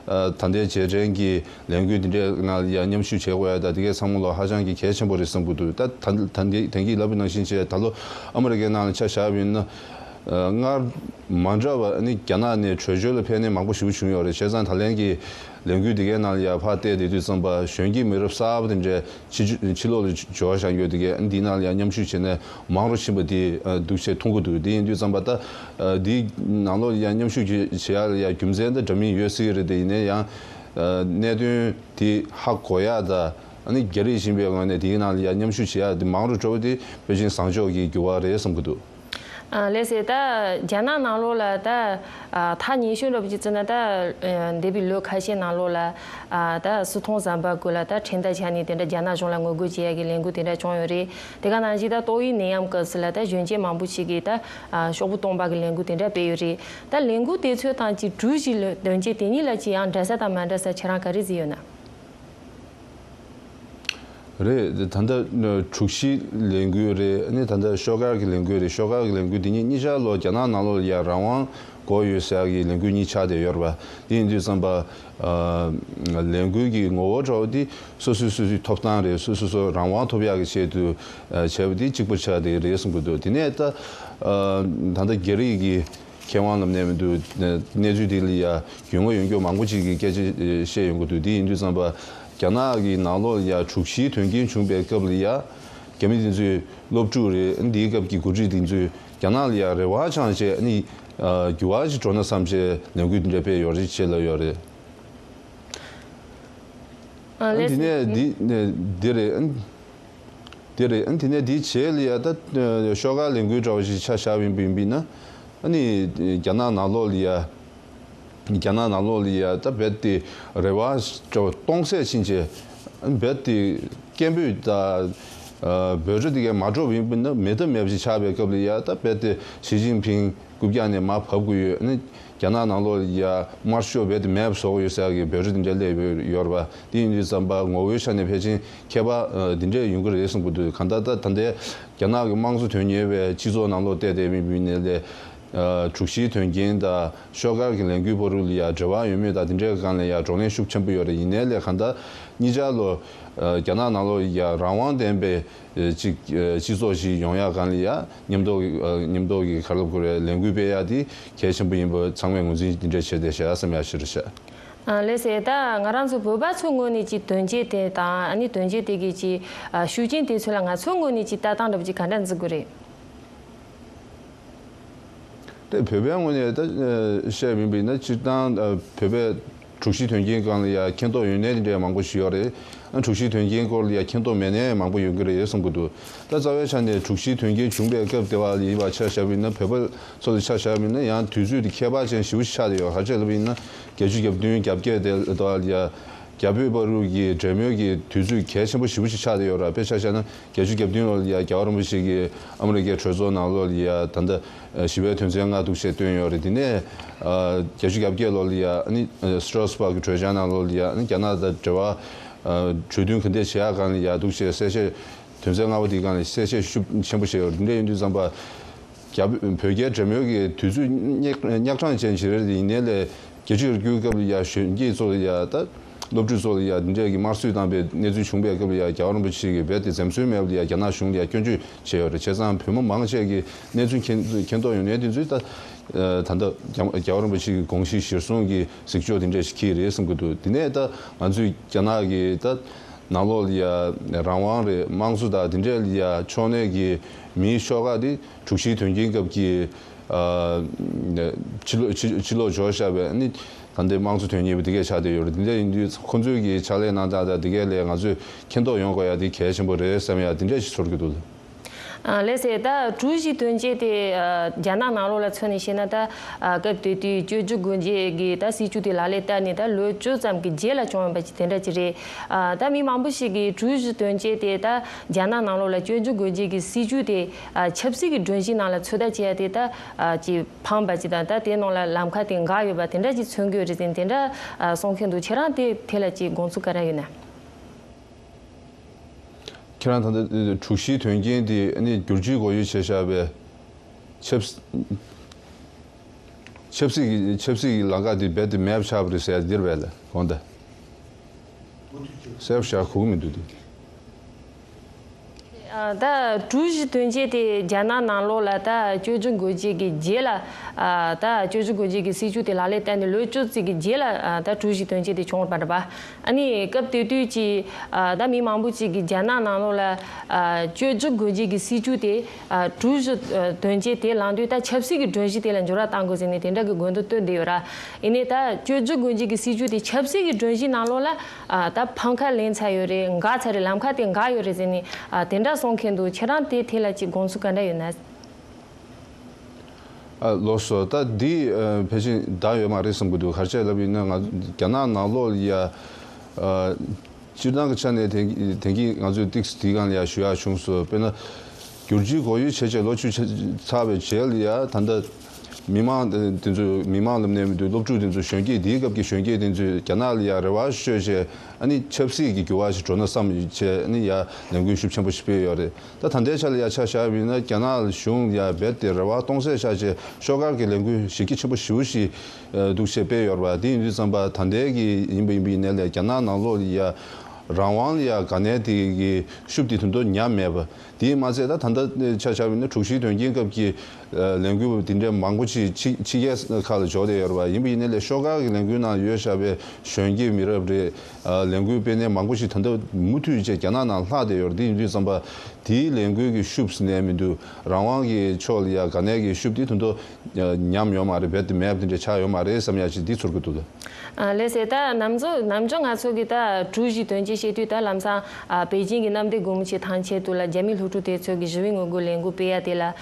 ཨ་ད་ལྟའི་རྗེས་དྲན་གྱི་ལས་འགུལ་འདི་འདྲའི་ནང་ལ་ཡ་མཉམ་ཞུགས་བྱེད་དགོས་ཡ་དང་དེ་གའི་ཚང་མ་ལོ་ཧ་ཅང་གི་གལ་ཆེན་པོ་རེད་བསམ་གྱི་འདུག་ད་ད་ད་ལྟའི་དེང་གི་ལབ་པ་ནང་བཞིན་བྱས་ད་ལོ་ཨ་མི་རི་ཀའི་ནང་ལ་ཆ་བཞག་པ་ཡིན་ན། ཨ་སྔར་མ་འདྲ་བ་ཨ་ནི་རྒྱ་ནག་ནས་བྲོས་བྱོལ་ལ་ཕེབས་མཁན་མང་པོ་ཞེ་པོ་བྱུང་ཡོད་རེད། བྱས་ཙང་ད་ལན་གྱི་ལས་འགུལ་འདི་གའི་ནང་ལ་ཡ་ཕར་བལྟས་བསྡད་དུས་ཙམ་པ་གཞོན་སྐྱེས་མི་རབས་གསར་པ་དེ་འདྲའི་ཕྱི་ཕྱི་ལོགས་ལ་འབྱོར་བཞག་ཡོད་དེ་གས་འདི་ནང་ལ་ཡང་མཉམ་ཞུགས་བྱས་ནས་མང་རུ་ཕྱིན་པ་དེ་འདུག་བྱས་མཐོང་གི་འདུག་དེ་ཡིན་དུས་ཙམ་པ་ད་འདིའི་ནང་ལོགས་ལ་ཡང་མཉམ་ཞུགས་བྱེད་ཡག་ལ་ཡང་རྒྱུ་མཚན་དང་འདྲ་མིན་ཡོད་སྲིད་ཀྱི་རེད། དེ་ཡིན་ན་ཡང་གནད་དོན་དེ་ཧ་གོ་ཡག་དང་ཨ་ནི་རྒྱ་རིགས་ཡིན་པའི་ངོས་ནས་དེའི་ནང་ལ་ཡང་མཉམ་ཞུགས་བྱེད་ཡག་དེ་མང་རུ་འགྲོ་བ་དེ་དཔེ་ཅན་བཟང་ཕྱོགས་ཀྱི་འགྱུར་བ་རེད་བསམ་གྱི་འདུག་ཨ་ལགས་སེ། ད་རྒྱ་ནག་ནང་ལོགས་ལ་ད་ཨ་ཐག་ཉེ་ཤོས་འདྲ་པོ་ཅིག་བརྩིས་ན་ད་ཨ་འདས་པའི་ལོ་ཁ་ཤས་ནང་ལོགས་ལ་ཨ་ད་སུད་ཐོང་ཟམ་པ་ཀུན་ལ་ད་ཁྲིམས་ཐག་བཅད་ནས་དེ་འདྲ་རྒྱ་ནག་གཞུང་ལ་ངོ་རྒོལ་བྱེད་ཡ་གི་ལས་འགུལ་དེ་འདྲ་བྱུང་ཡོད་རེད། དེ་ག་ནང་བཞིན་ད་ཏོག་དབྱིབས་ནད་ཡམས་སྐབས་སུ་ལ་ད་གཞོན་སྐྱེས་མང་པོ་ཞིག་གིས་ད་ཨ་ཤོག་བུ་སྟོང་པ་གི་ལས་འགུལ་དེ་འདྲ་སྤེལ་ཡོད་རེད། ད་ལས་འགུལ་དེ་ཚོ་དང་ཅིག་དྲུག་བཞི་ལོའི་དོན་རྐྱེན་དེ་གཉིས་ལ་ཅིག་ཡང་འདྲ་ས་དང་མ་འདྲ་ས་ཁྱེད་རང་ག་རེ་གཟིགས་ཡོད་ན། རེད། ད་ལྟ་དྲུག་བཞི་ལས་འགུལ་རེད། ཨ་ནི་ད་ལྟ་ཤོག་དཀར་གྱི་ལས་འགུལ་རེད། ཤོག་དཀར་གྱི་ལས་འགུལ་འདི་གཉིས་གཉིས་ཆར་ལོ་རྒྱ་ནག་ནང་ལོགས་ལ་ཡ་རང་དབང་དགོས་ཡོད་ཟེར་ཡག་གི་ལས་འགུལ་གཉིས་ཆགས་བསྡད་ཡོད་རེད་པ། འདི་ཡིན་དུས་ཙམ་པ་ཨ་ལས་འགུལ་གྱི་ངོ་བོ་འདྲ་བོ་འདི་སོ་སོའི་སོ་སོའི་ཐོབ་ཐང་རེད། སོ་སོ་སོ་རང་དབང་ཐོབ་ཡག་གི་ཆེད་དུ་ཨ་བྱས་པ་འདི་གཅིག་པ་ཆགས་བསྡད་རེད་གསུང་གི་འདུག་དེ་ནས་ད་ཨ་ད་ལྟ་རྒྱ་རིགས་ཀྱི་མཁས་དབང་ལབ་ནས་མི་འདུག་གནས་ཚུལ་འདི་ལ་ཡ་རྒྱུས་མངའ་ཡོད་མཁན་མང་པོ་ཅིག་གིས་སྐད་ཆ་བཤད་ཡོང་གི་འདུག་དེ་ཡིན་དུས་ཙམ་པ་རྒྱ་ནག་གི་ནང་ལོགས་ལ་ཡ་དྲུག་བཞིའི་དོན་རྐྱེན་བྱུང་བའི་སྐབས་ལ་ཡ་རྒྱ་མི་དེ་ཚོས་སློབ་ཕྲུག་རེད། འདིའི་སྐབས་ཀྱི་འགོ་ཁྲིད་དེ་ཚོས་རྒྱ་ནག་ལ་ཡ་རེ་བ་འཆང་བྱས་ནི་འགྱུར་བ་ཞིག་འགྲོ་ན་བསམ་བྱས་ལས་འགུལ་འདི་འདྲ་སྤེལ་ཡོད་རེད་ཅེས་ལབ་ཡོད་རེད། ཨ་ལགས་འདི་ནས་འདི་འདི་རེད། འདི་རེད། ཨ་དེ་ནས་དེའི་རྗེས་ལ་ཡ་ད་ཤོག་དཀར་ལས་འགུལ་འདྲ་བ་ཞིག་ཆ་བཞག་པ་ཡིན་པ་ཡིན་ན། ཨ་ནི་རྒྱ་ནག་ནང་ལོགས་ལ་ཡ་རྒྱ་ནག་ནང་ལོགས་ལ་ཡ་ད་རྦད་དེ་རེ་བ་འདྲ་བ་སྟོང་ཟད་ཕྱིན་བྱས་རྦད་དེ་སྐད་འབོད་དང་འབོད་སྒྲ་དེ་གས་མ་སྒྲོག་པ་ཡིན་པ་ཡིན་ན་མེད་ཐབས་མེད་པ་ཞིག་ཆགས་པའི་སྐབས་ལ་ཡ་ད་རྦད་དེ་ཞི་ཅིན་ཕིང་རྐུབ་བཀྱག་ནས་མར་བབས་དགོས་ཡོད། ཨ་ནི་རྒྱ་ནག་ནང་ལོགས་ལ་ཡ་དམར་ཤོག་རྦད་དེ་མེད་པ་བཟོ་དགོས་ཡོད་ཟེར་ཡག་གི་འབོད་སྒྲ་དེ་འདྲ་སླེབས་ཡོད་རེད་པ། དེ་ཡིན་དུས་ཙམ་པ་ངོ་བོའི་ཆ་ནས་ཕལ་ཆེར་ཁྱད་པར་འདི་འདྲས་ཡོང་གི་རེད་གསུང་གི་འདུག་གང་ལྟར་ད་ད་ལྟའི་རྒྱ་ནག་གི་དམངས་གཙོ་དོན་གཉེར་བའི་སྤྱི་ཚོགས་ནང་ལོགས་བལྟས་བསྡད་པའི་ནས་ལས་དྲུག་བཞིའི་དོན་རྐྱེན་དང་ཤོག་དཀར་གྱི་ལས་འགུལ་བར་དུ་ལ་ཡ་འབྲེལ་བ་ཡོད་མེད་དང་དེ་འདྲའི་སྒང་ལ་ཡ་བགྲོ་གླེང་ཤུགས་ཆེན་པོ་ཡོད་རེད། ཡིན་ནའི་ལས་གང་ལྟར་གཉིས་ཆར་ལོ་རྒྱ་ནག་ནང་ལོགས་ཡ་རང་དབང་ལྡན་པའི་ཅིག་སྤྱི་ཚོགས་ཤིག་ཡོང་ཡག་སྒང་ལ་ཡ་མཉམ་དུ་མཉམ་དུ་གི་ག་རེ་ལབ་དགོས་རེད། ལས་འགུལ་སྤེལ་ཡག་དེ་གལ་ཆེན་པོ་ཡིན་པ་ཚང་མས་ངོས་འཛིན་འདི་འདྲ་བྱས་བསྡད་ཤག་བསམ་ཡག་ཞིག་རེད་ཤག་ཨ་ལགས་སེ། ད་ང་རང་ཚོ་བོད་པ་ཚོའི་ངོས་ནས་ཀྱི་དོན་རྐྱེན་དེ་དང་ཨ་ནི་དོན་རྐྱེན་དེ་གི་ཀྱི་ཨ་ཤུགས་རྐྱེན་དེ་ཚོ་ལ་ང་ཚོའི་ངོས་ནས་ཀྱི་ལྟ་སྟངས་འདྲ་པོ་ཅིག་ག་འདྲ་འཛིན་དགོས་རེད། དེ་བོད་པའི་ངོས་ནས་ད་བཤད་མིན་པ་ཡིན་ན་སྤྱིར་བཏང་བོད་པའི་དྲུག་བཞི་དོན་རྐྱེན་སྒང་ལ་ཡ་མཁྱེན་རྟོགས་ཡོད་ནའི་དེ་འདྲའི་མང་པོ་ཞིག་ཡོད་རེད། ཨ་དྲུག་བཞི་དོན་རྐྱེན་སྐོར་ལ་ཡ་མཁྱེན་རྟོགས་མེད་ནའི་མང་པོ་ཡོང་གི་རེད་གསུང་གི་འདུག་ད་རྩ་བའི་ཆ་ནས་དྲུག་བཞི་དོན་རྐྱེན་བྱུང་པའི་སྐབས་དེ་བ་ལ་ཡིན་པ་ཆ་བཞག་པ་ཡིན་ན་བོད་པ་ཚོ་ལ་ཆ་བཞག་པ་ཡིན་ན་ཡང་དུས་ཚོད་དེ་ཁྱད་པར་ཅན་ཞེ་པོ་ཞིག་ཆགས་བསྡད་ཡོད། ག་རེ་བྱས་ལབ་པ་ཡིན་ན་བརྒྱད་ཅུ་གྱ་བདུན་གྱ་བརྒྱད་དེ་དེ་བ་ལ་ཡ་རྒྱ་བོད་བར་དུ་གི་འབྲེལ་མོལ་གྱི་དུས་ཚོད་གལ་ཆེན་པོ་ཞེ་པོ་ཞིག་ཆགས་བསྡད་ཡོད་ར། དཔེ་ཆ་བཞག་ན་བརྒྱད་ཅུ་གྱ་བདུན་ལོ་ལ་ཡ་རྒྱལ་བ་རིན་པོ་ཆེ་གིས་ཨ་མི་རི་ཀའི་གྲོས་ཚོགས་ནང་ལོགས་ལ་ཡ་ད་ལྟ་ཞི་བའི་དོན་ཚན་ལྔ་འདུག་བྱས་བཏོན་ཡོད་རེད། དེ་ནས་ཨ་བརྒྱད་ཅུ་གྱ་བརྒྱད་ལོ་ལ་ཡ་ཨ་ནི་ཨ་Strasbourg་གི་གྲོས་འཆར་ནང་ལོགས་ལ་ཡ་ཨ་ནི་རྒྱ་ནག་དང་འབྲེལ་བ་ཨ་གྲོས་མཐུན་ག་འདྲས་བྱེད་ཡག་སྒང་ལ་ཡ་འདུག་བྱས་གསལ་བཤད་དོན་ཚན་ལྔ་པ་དེའི་སྒང་ལ་གསལ་བཤད་ཤུགས་ཆེན་པོ་བྱས་ཡོད་རེད། འདི་འདྲ་ཡིན་དུས་ཙམ་པ་རྒྱ་བོད་རྒྱའི་འབྲེལ་མོལ་གྱི་དུས་ཚོད་རྙོག་རྙོག་དྲ་ཅན་ཞིག་རེད། དེ་ཡིན་ནའི་ལས་བརྒྱད་ཅུ་གྱ་དགུའི་སྐབས་ལ་ཡ་གཞོན་སྐྱེས་ཚོ་ལ་ཡ་ད་སློབ་ཕྲུག་ཚོ་ལ་ཡ་འདི་འདྲས་ཀྱི་དམར་གསོད་བཏང་པའི་གནས་ཚུལ་བྱུང་པའི་སྐབས་ལ་ཡ་རྒྱལ་བ་རིན་པོ་ཆེ་གིས་རྦད་དེ་འཛེམ་ཟོན་མེད་པར་ཡ་རྒྱ་ནག་གཞུང་ལ་ཡ་སྐྱོན་བརྗོད་བྱས་ཡོད་རེད། བྱས་ཙང་བོད་མི་མང་ཆེ་གིས་གནས་ཚུལ་མཁྱེན་མཁྱེན་རྟོགས་ཡོད་ནའི་དེ་ཚོས་ད་ད་ལྟ་རྒྱལ་བ་རིན་པོ་ཆེ་གི་དགོངས་གཞི་གཞིར་བཟུང་གི་གཟིགས་ཕྱོགས་དེ་འདྲས་ཤིག་འཁྱེར་རེད་བསམ་གྱི་འདུག་དེ་ནས་ད་ང་ཚོས་རྒྱ་ནག་གི་ད་ནང་ལོགས་ལ་ཡ་རང་དབང་རེད། དམངས་གཙོ་དང་དེ་འདྲས་ལ་ཡ་ཕྱོགས་གནས་ཀྱི་མིའི་ཤོག་ཁག་དེ་དྲུག་བཞིའི་དོན་རྐྱེན་སྐབས་ཀྱི་ ཕྱི་ལོགས་ཕྱི་ཕྱི་ལོགས་འབྱོར་བཞག་པའི་ནི་ད་ལྟའི་དམངས་གཙོ་དོན་གཉེར་བ་དེ་གས་ཆགས་བསྡད་ཡོད་རེད། དེ་འདྲ་ཡིན་དུས་ཁོང་ཚོའི་གི་ཕྱག་ལས་གནང་སྟངས་དང་དེ་གས་ལས་ང་ཚོས་མཁྱེན་རྟོགས་ཡོང་དགོས་ཡ་དེ་གལ་ཆེན་པོ་རེད་བསམ་ཡ་དེ་འདྲ་ཞིག་ཚོར་གི་འདུག། ཨ་ལགས་སེ། ད་གྲུ་བཞི་དོན་བརྒྱད་དེ་ཨ་རྒྱ་ནག་ནང་ལོགས་ལ་མཚོན་ནས་བཤད་ན། ད་ཨ་སྐབས་དེ་དུས་བཅོས་བསྒྱུར་སྒོ་འབྱེད་ཀྱི་ད་སྲིད་བྱུས་དེ་ལག་ལེན་བསྟར་ནས་ད་ལོ་བཅུ་ཙམ་གྱི་རྗེས་ལ་བྱུང་ཡོད་པ་ཅིག་དེ་འདྲ་ཅིག་རེད། ཨ་ད་མི་མང་པོ་ཞིག་གིས་གྲུ་བཞི་དོན་བརྒྱད་དེ་ད་རྒྱ་ནག་ནང་ལོགས་ལ་བཅོས་བསྒྱུར་སྒོ་འབྱེད་ཀྱི་སྲིད་བྱུས་དེ་ཨ་ཆབ་སྲིད་ཀྱི་སྒྲོམ་གཞི་ནང་ལ་ཚུད་ད་བྱས་ཡ་དེ་ད་ཨ་ཅིག་ཕངས་པ་ཅིག་དང་། ད་དེ་ནང་ལ་ལམ་ཁ་དེ་འགག་ཡོད་པ་དེ་འདྲ་ཅིག་མཚོན་གྱི་ཡོད་རེད་ཟེར་ནས་དེ་འདྲ་ཨ་གསུང་མཁན་འདུག། ཁྱེད་རང་དེ་ཐད་ལ་ཅིག་དགོངས་ཚུལ་ག་རེ་ཡོད་ན། ཁྱེད་རང་ད་ལྟ་དྲུག་བཞིའི་དོན་རྐྱེན་དེ་ནི་བསྒྱུར་བཅོས་སྒོ་དབྱེ་བྱས་བཞག་པའི་ཆབ་སྲིད་ཆབ་སྲིད་ཀྱི་ཆབ་སྲིད་ཀྱི་ལམ་ཁ་དེ་རྦད་དེ་མེད་པ་ཆགས་པ་རེད་ཟེར་ཡ་འདིར་བས་ལ་དགོངས་དག། གསལ་པོ་ཞིག་གོ་གི་མི་འདུག་དེ། ཨ་ད་གྲུ་བཞི་དོན་བརྒྱད་དེ་རྒྱ་ནག་ནང་ལོགས་ལ་ད་བཅོས་བསྒྱུར་སྒོ་འབྱེད་ཀྱི་རྗེས་ལ། ཨ་ད་བཅོས་བསྒྱུར་སྒོ་འབྱེད་ཀྱི་སྲིད་བྱུས་དེ་ལག་ལེན་བསྟར་ནས་ལོ་བཅུ་ཙམ་གྱི་རྗེས་ལ་ཨ་ད་གྲུ་བཞི་དོན་བརྒྱད་དེ་བྱུང་བ་རེད་པ། ཨ་ནི་སྐབས་དེ་དུས་ཀྱི་ཨ་ད་མི་མང་པོ་ཅིག་གིས་རྒྱ་ནག་ནང་ལོགས་ལ་ཨ་བཅོས་བསྒྱུར་སྒོ་འབྱེད་ཀྱི་སྲིད་བྱུས་དེ་ཨ་གྲུ་བཞི་ཨ་དོན་བརྒྱད་དེ་ལངས་དུས་ད་ཆབ་སྲིད་ཀྱི་སྒྲོམ་གཞི་དེ་ལ་འགྱུར་བ་གཏང་དགོས་ཟེར་ནས་དེ་འདྲ་གི་དགོས་འདུན་བཏོན་བསྡད་ཡོད་ར། ཡིན་ནའི་ད་བཅོས་བསྒྱུར་སྒོ་འབྱེད་ཀྱི་སྲིད་བྱུས་དེ་ཆབ་སྲིད་ཀྱི་སྒྲོམ་གཞིའི་ནང་ལོགས་ལ་ཨ་ད་ཕམ་ཁ་ལེན་ཚར་ཡོད་རེད། འགག་ཚར་རེད། ལམ་ཁ་དེ་འགག་ཡོད་རེད་ཟེར་ནས་ཨ་དེ་འདྲ་གསུང་མཁན་འདུག། ཁྱེད་རང་དེ་ཐད་ལ་ཅིག་དགོངས་ཚུལ་ག་འདྲ་ཡོད་ན། ཨ་ལགས་སོ། ད་འདི་ཨ་ཕལ་ཆེར་འདང་ཡོད་མ་རེད་བསམ་གྱི་འདུག། ག་རེ་བྱས་ལབ་ཡིན་ན་ང་རྒྱ་ནག་ནང་ལོགས་ལ་ཡ་ཨ་སྤྱིར་བཏང་གི་ཆ་ནས་དེང་དེང་གི་ང་ཚོས་ཏོག་ཙམ་དེའི་སྒང་ལ་ཡ་ཞུ་ཡག་བྱུང་སོང་། དཔེར་ན་བསྒྱུར་བཅོས་སྒོ་དབྱེ་བྱས་བྱས་ལོ་བཅུ་ཆ་ཚར་བའི་རྗེས་ལ་ཡ་ད་ལྟ་མི་མང་དེ་ཚོས་མི་མང་ལབ་ནས་མི་འདུག། སློབ་ཕྲུག་དེ་ཚོ་གཞོན་སྐྱེས་དེའི་སྐབས་ཀྱི་གཞོན་སྐྱེས་དེ་ཚོས་རྒྱ་ནག་ལ་ཡ་རེ་བ་ཞིག་བཅོལ་བྱས་ཨ་ནི་ཆབ་སྲིད་ཀྱི་འགྱུར་བ་ཞིག་འགྲོ་ན་བསམ་བྱས་ཨ་ནི་ཡ་ལས་འགུལ་ཤུགས་ཆེན་པོ་ཞིག་སྤེལ་ཡོད་རེད། ད་ད་ལྟའི་ཆ་ལ་ཡ་ཆ་བཞག་པ་ཡིན་ན་རྒྱ་ནག་གཞུང་ལ་ཡ་རྦད་དེ་རེ་བ་སྟོང་ཟད་བཞག་བྱས་ཤོག་ཁག་གི་ལས་འགུལ་གཞི་རྒྱ་ཆེན་པོ་ཞེ་པོ་ཞིག་འདུག་བྱས་སྤེལ་ཡོད་རེད་པ། དེ་ཡིན་དུས་ཙམ་པ་ད་ལྟའི་གི་ཡིན་པ་ཡིན་པ་ཡིན་ནའི་ལས་རྒྱ་ནག་ནང་ལོགས་ལ་ཡ་རང་དབང་ལ་ཡ་ག་ནས་དེ་གི་ཤུགས་དེ་དོན་དུ་ཉམས་མེད་པ། དེས་མ་ཚད་ད་ད་ལྟ་ཆ་བཞག་པ་ཡིན་ན་དྲུག་བཞིའི་དོན་རྐྱེན་སྐབས་ཀྱི་ལས་འགུལ་དེ་འདྲའི་མང་པོ་ཅིག་ཕྱི་ཕྱི་རྒྱལ་ཁག་ལ་འབྱོར་བསྡད་ཡོད་རེད་པ། ཡིན་པ་ཡིན་ནའི་ལས་ཤོག་ཁག་གི་ལས་འགུལ་ནང་ཡོད་བཞག་པའི་གཞོན་སྐྱེས་མི་རབས་རེད། ལས་འགུལ་སྤེལ་མཁན་མང་པོ་ཞིག་ད་ལྟ་མུ་མཐུད་བྱས་རྒྱ་ནག་ནང་ལྷག་བསྡད་ཡོད་རེད། དེ་ཡིན་དུས་ཙམ་པ་དེའི་ལས་འགུལ་གྱི་ཤུགས་ནས་མི་འདུག། རང་དབང་གི་ཕྱོགས་ལ་ཡ་ག་ནས་ཀྱི་ཤུགས་དེ་དོན་དུ་ཉམས་ཡོད་མ་རེད། རྦད་དེ་མེད་པ་དེ་འདྲ་ཆགས་ཡོད་མ་རེད་བསམ་ཡ་ཞིག་འདི་ཚོར་གི་འདུག། ཨ་ལགས་སེ། ད་ནམ་ཚོ་ནམ་རྒྱུན་ང་ཚོ་གི་ད་གྲུ་བཞི་དོན་རྐྱེན་བཤད་དུས་ད་ལམ་སང་ཨ་པེ་ཅིང་གི་གནམ་བདེ་སྒོ་མོ་ཆེ་ཐང་ཆད་དུ་ལ་རྒྱ་མི་སློབ་ཕྲུག་དེ་ཚོ་གི་ཞི་བའི་ངོ་རྒོལ་ལས་འགུལ་སྤེལ་ཡ་དེ་ལ་ཨ་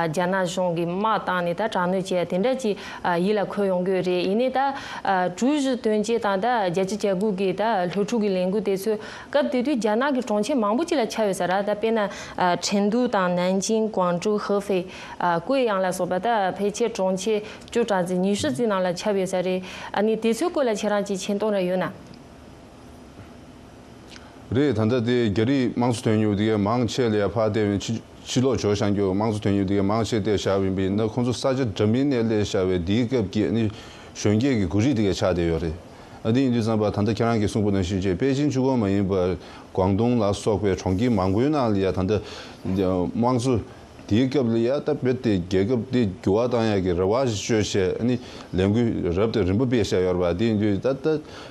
རྒྱ་ནག་གཞུང་གིས་དམག་བཏང་ནས་ད་དྲག་གནོན་བྱས་ཡ་དེ་འདྲ་ཅིག་ཨ་ཡིད་ལ་འཁོར་ཡོང་གི་ཡོད་རེད། ཡིན་ནའི་ད་ཨ་གྲུ་བཞི་དོན་རྐྱེན་དང་ད་བརྒྱད་ཅུ་གྱ་དགུ་གི་ད་སློབ་ཕྲུག་གི་ལས་འགུལ་དེ་ཚོ་སྐབས་དེ་དུས་རྒྱ་ནག་གི་གྲོང་ཁྱེར་མང་པོ་ཅིག་ལ་ཁྱབ་ཡོད་ས་རེད། ད་དཔེར་ན་ཨ་ཁྲེང་ཏུའུ་དང་ནན་ཅིང་ཀོང་ཀྲོའུ་ཧེ་ཧྥེ་ཨ་ཀུའེ་ཡང་ལ་སོགས་པ་ད་ཕལ་ཆེར་གྲོང་ཁྱེར་བཅུ་གྲངས་ཙམ་ཉི་ཤུ་ཙམ་ནང་ལ་ཁྱབ་ཡོད་ས་རེད། ཨ་ནི་དེ་ཚོའི་སྐོར་ལ་ཁྱེད་རང་ཅིག་མཁྱེན་རྟོགས་ར་ཡོད་ན། རེད། ད་ལྟ་དེ་རྒྱ་རིགས་དམངས་གཙོ་དོན་གཉེར་དེ་གའི་མང་ཆེ་ལ་ཡ་ཕར་བལྟས་པ་ཡིན་ན་ཕྱི་ཕྱི་ལོགས་འབྱོར་བཞག་རྒྱུ་དམངས་གཙོ་དོན་གཉེར་དེ་གའི་མང་ཆེ་བལྟས་བཞག་པ་ཡིན་པ་ཡིན་ན་ཁོང་ཚོ་ས་ཆ་འདྲ་མིན་ནས་སླེབས་བཞག་པའི་དེའི་སྐབས་ཀྱི་ཨ་ནི་གཞོན་སྐྱེས་ཀྱི་འགོ་ཁྲིད་དེ་གའི་ཆགས་བསྡད་ཡོད་རེད། ཨ་དེ་ཡིན་དུས་ཙམ་པ་ད་ལྟ་ཁྱེད་རང་གིས་གསུངས་པ་ནང་བཞིན་བྱས་པེ་ཅིང་གཅིག་པོ་མ་ཡིན་པར་ཀོང་ཏུང་ལ་སོགས་པའི་གྲོང་ཁྱེར་མང་པོའི་ནང་ལ་ཡ་ད་ལྟ་དམངས་གཙོ། དེའི་སྐབས་ལ་ཡ་ད་རྦད་དེ་རྒྱལ་ཁབ་དེ་འགྱུར་བ་བཏང་ཡག་གི་རེ་བ་ཞིག་བཅོལ་བྱས་ཨ་ནི་ལས་འགུལ་རབ་དང་རིམ་པ་སྤེལ་བཞག་ཡོད་རེད་པ། དེ་ཡིན་དུས་ད་ལྟ་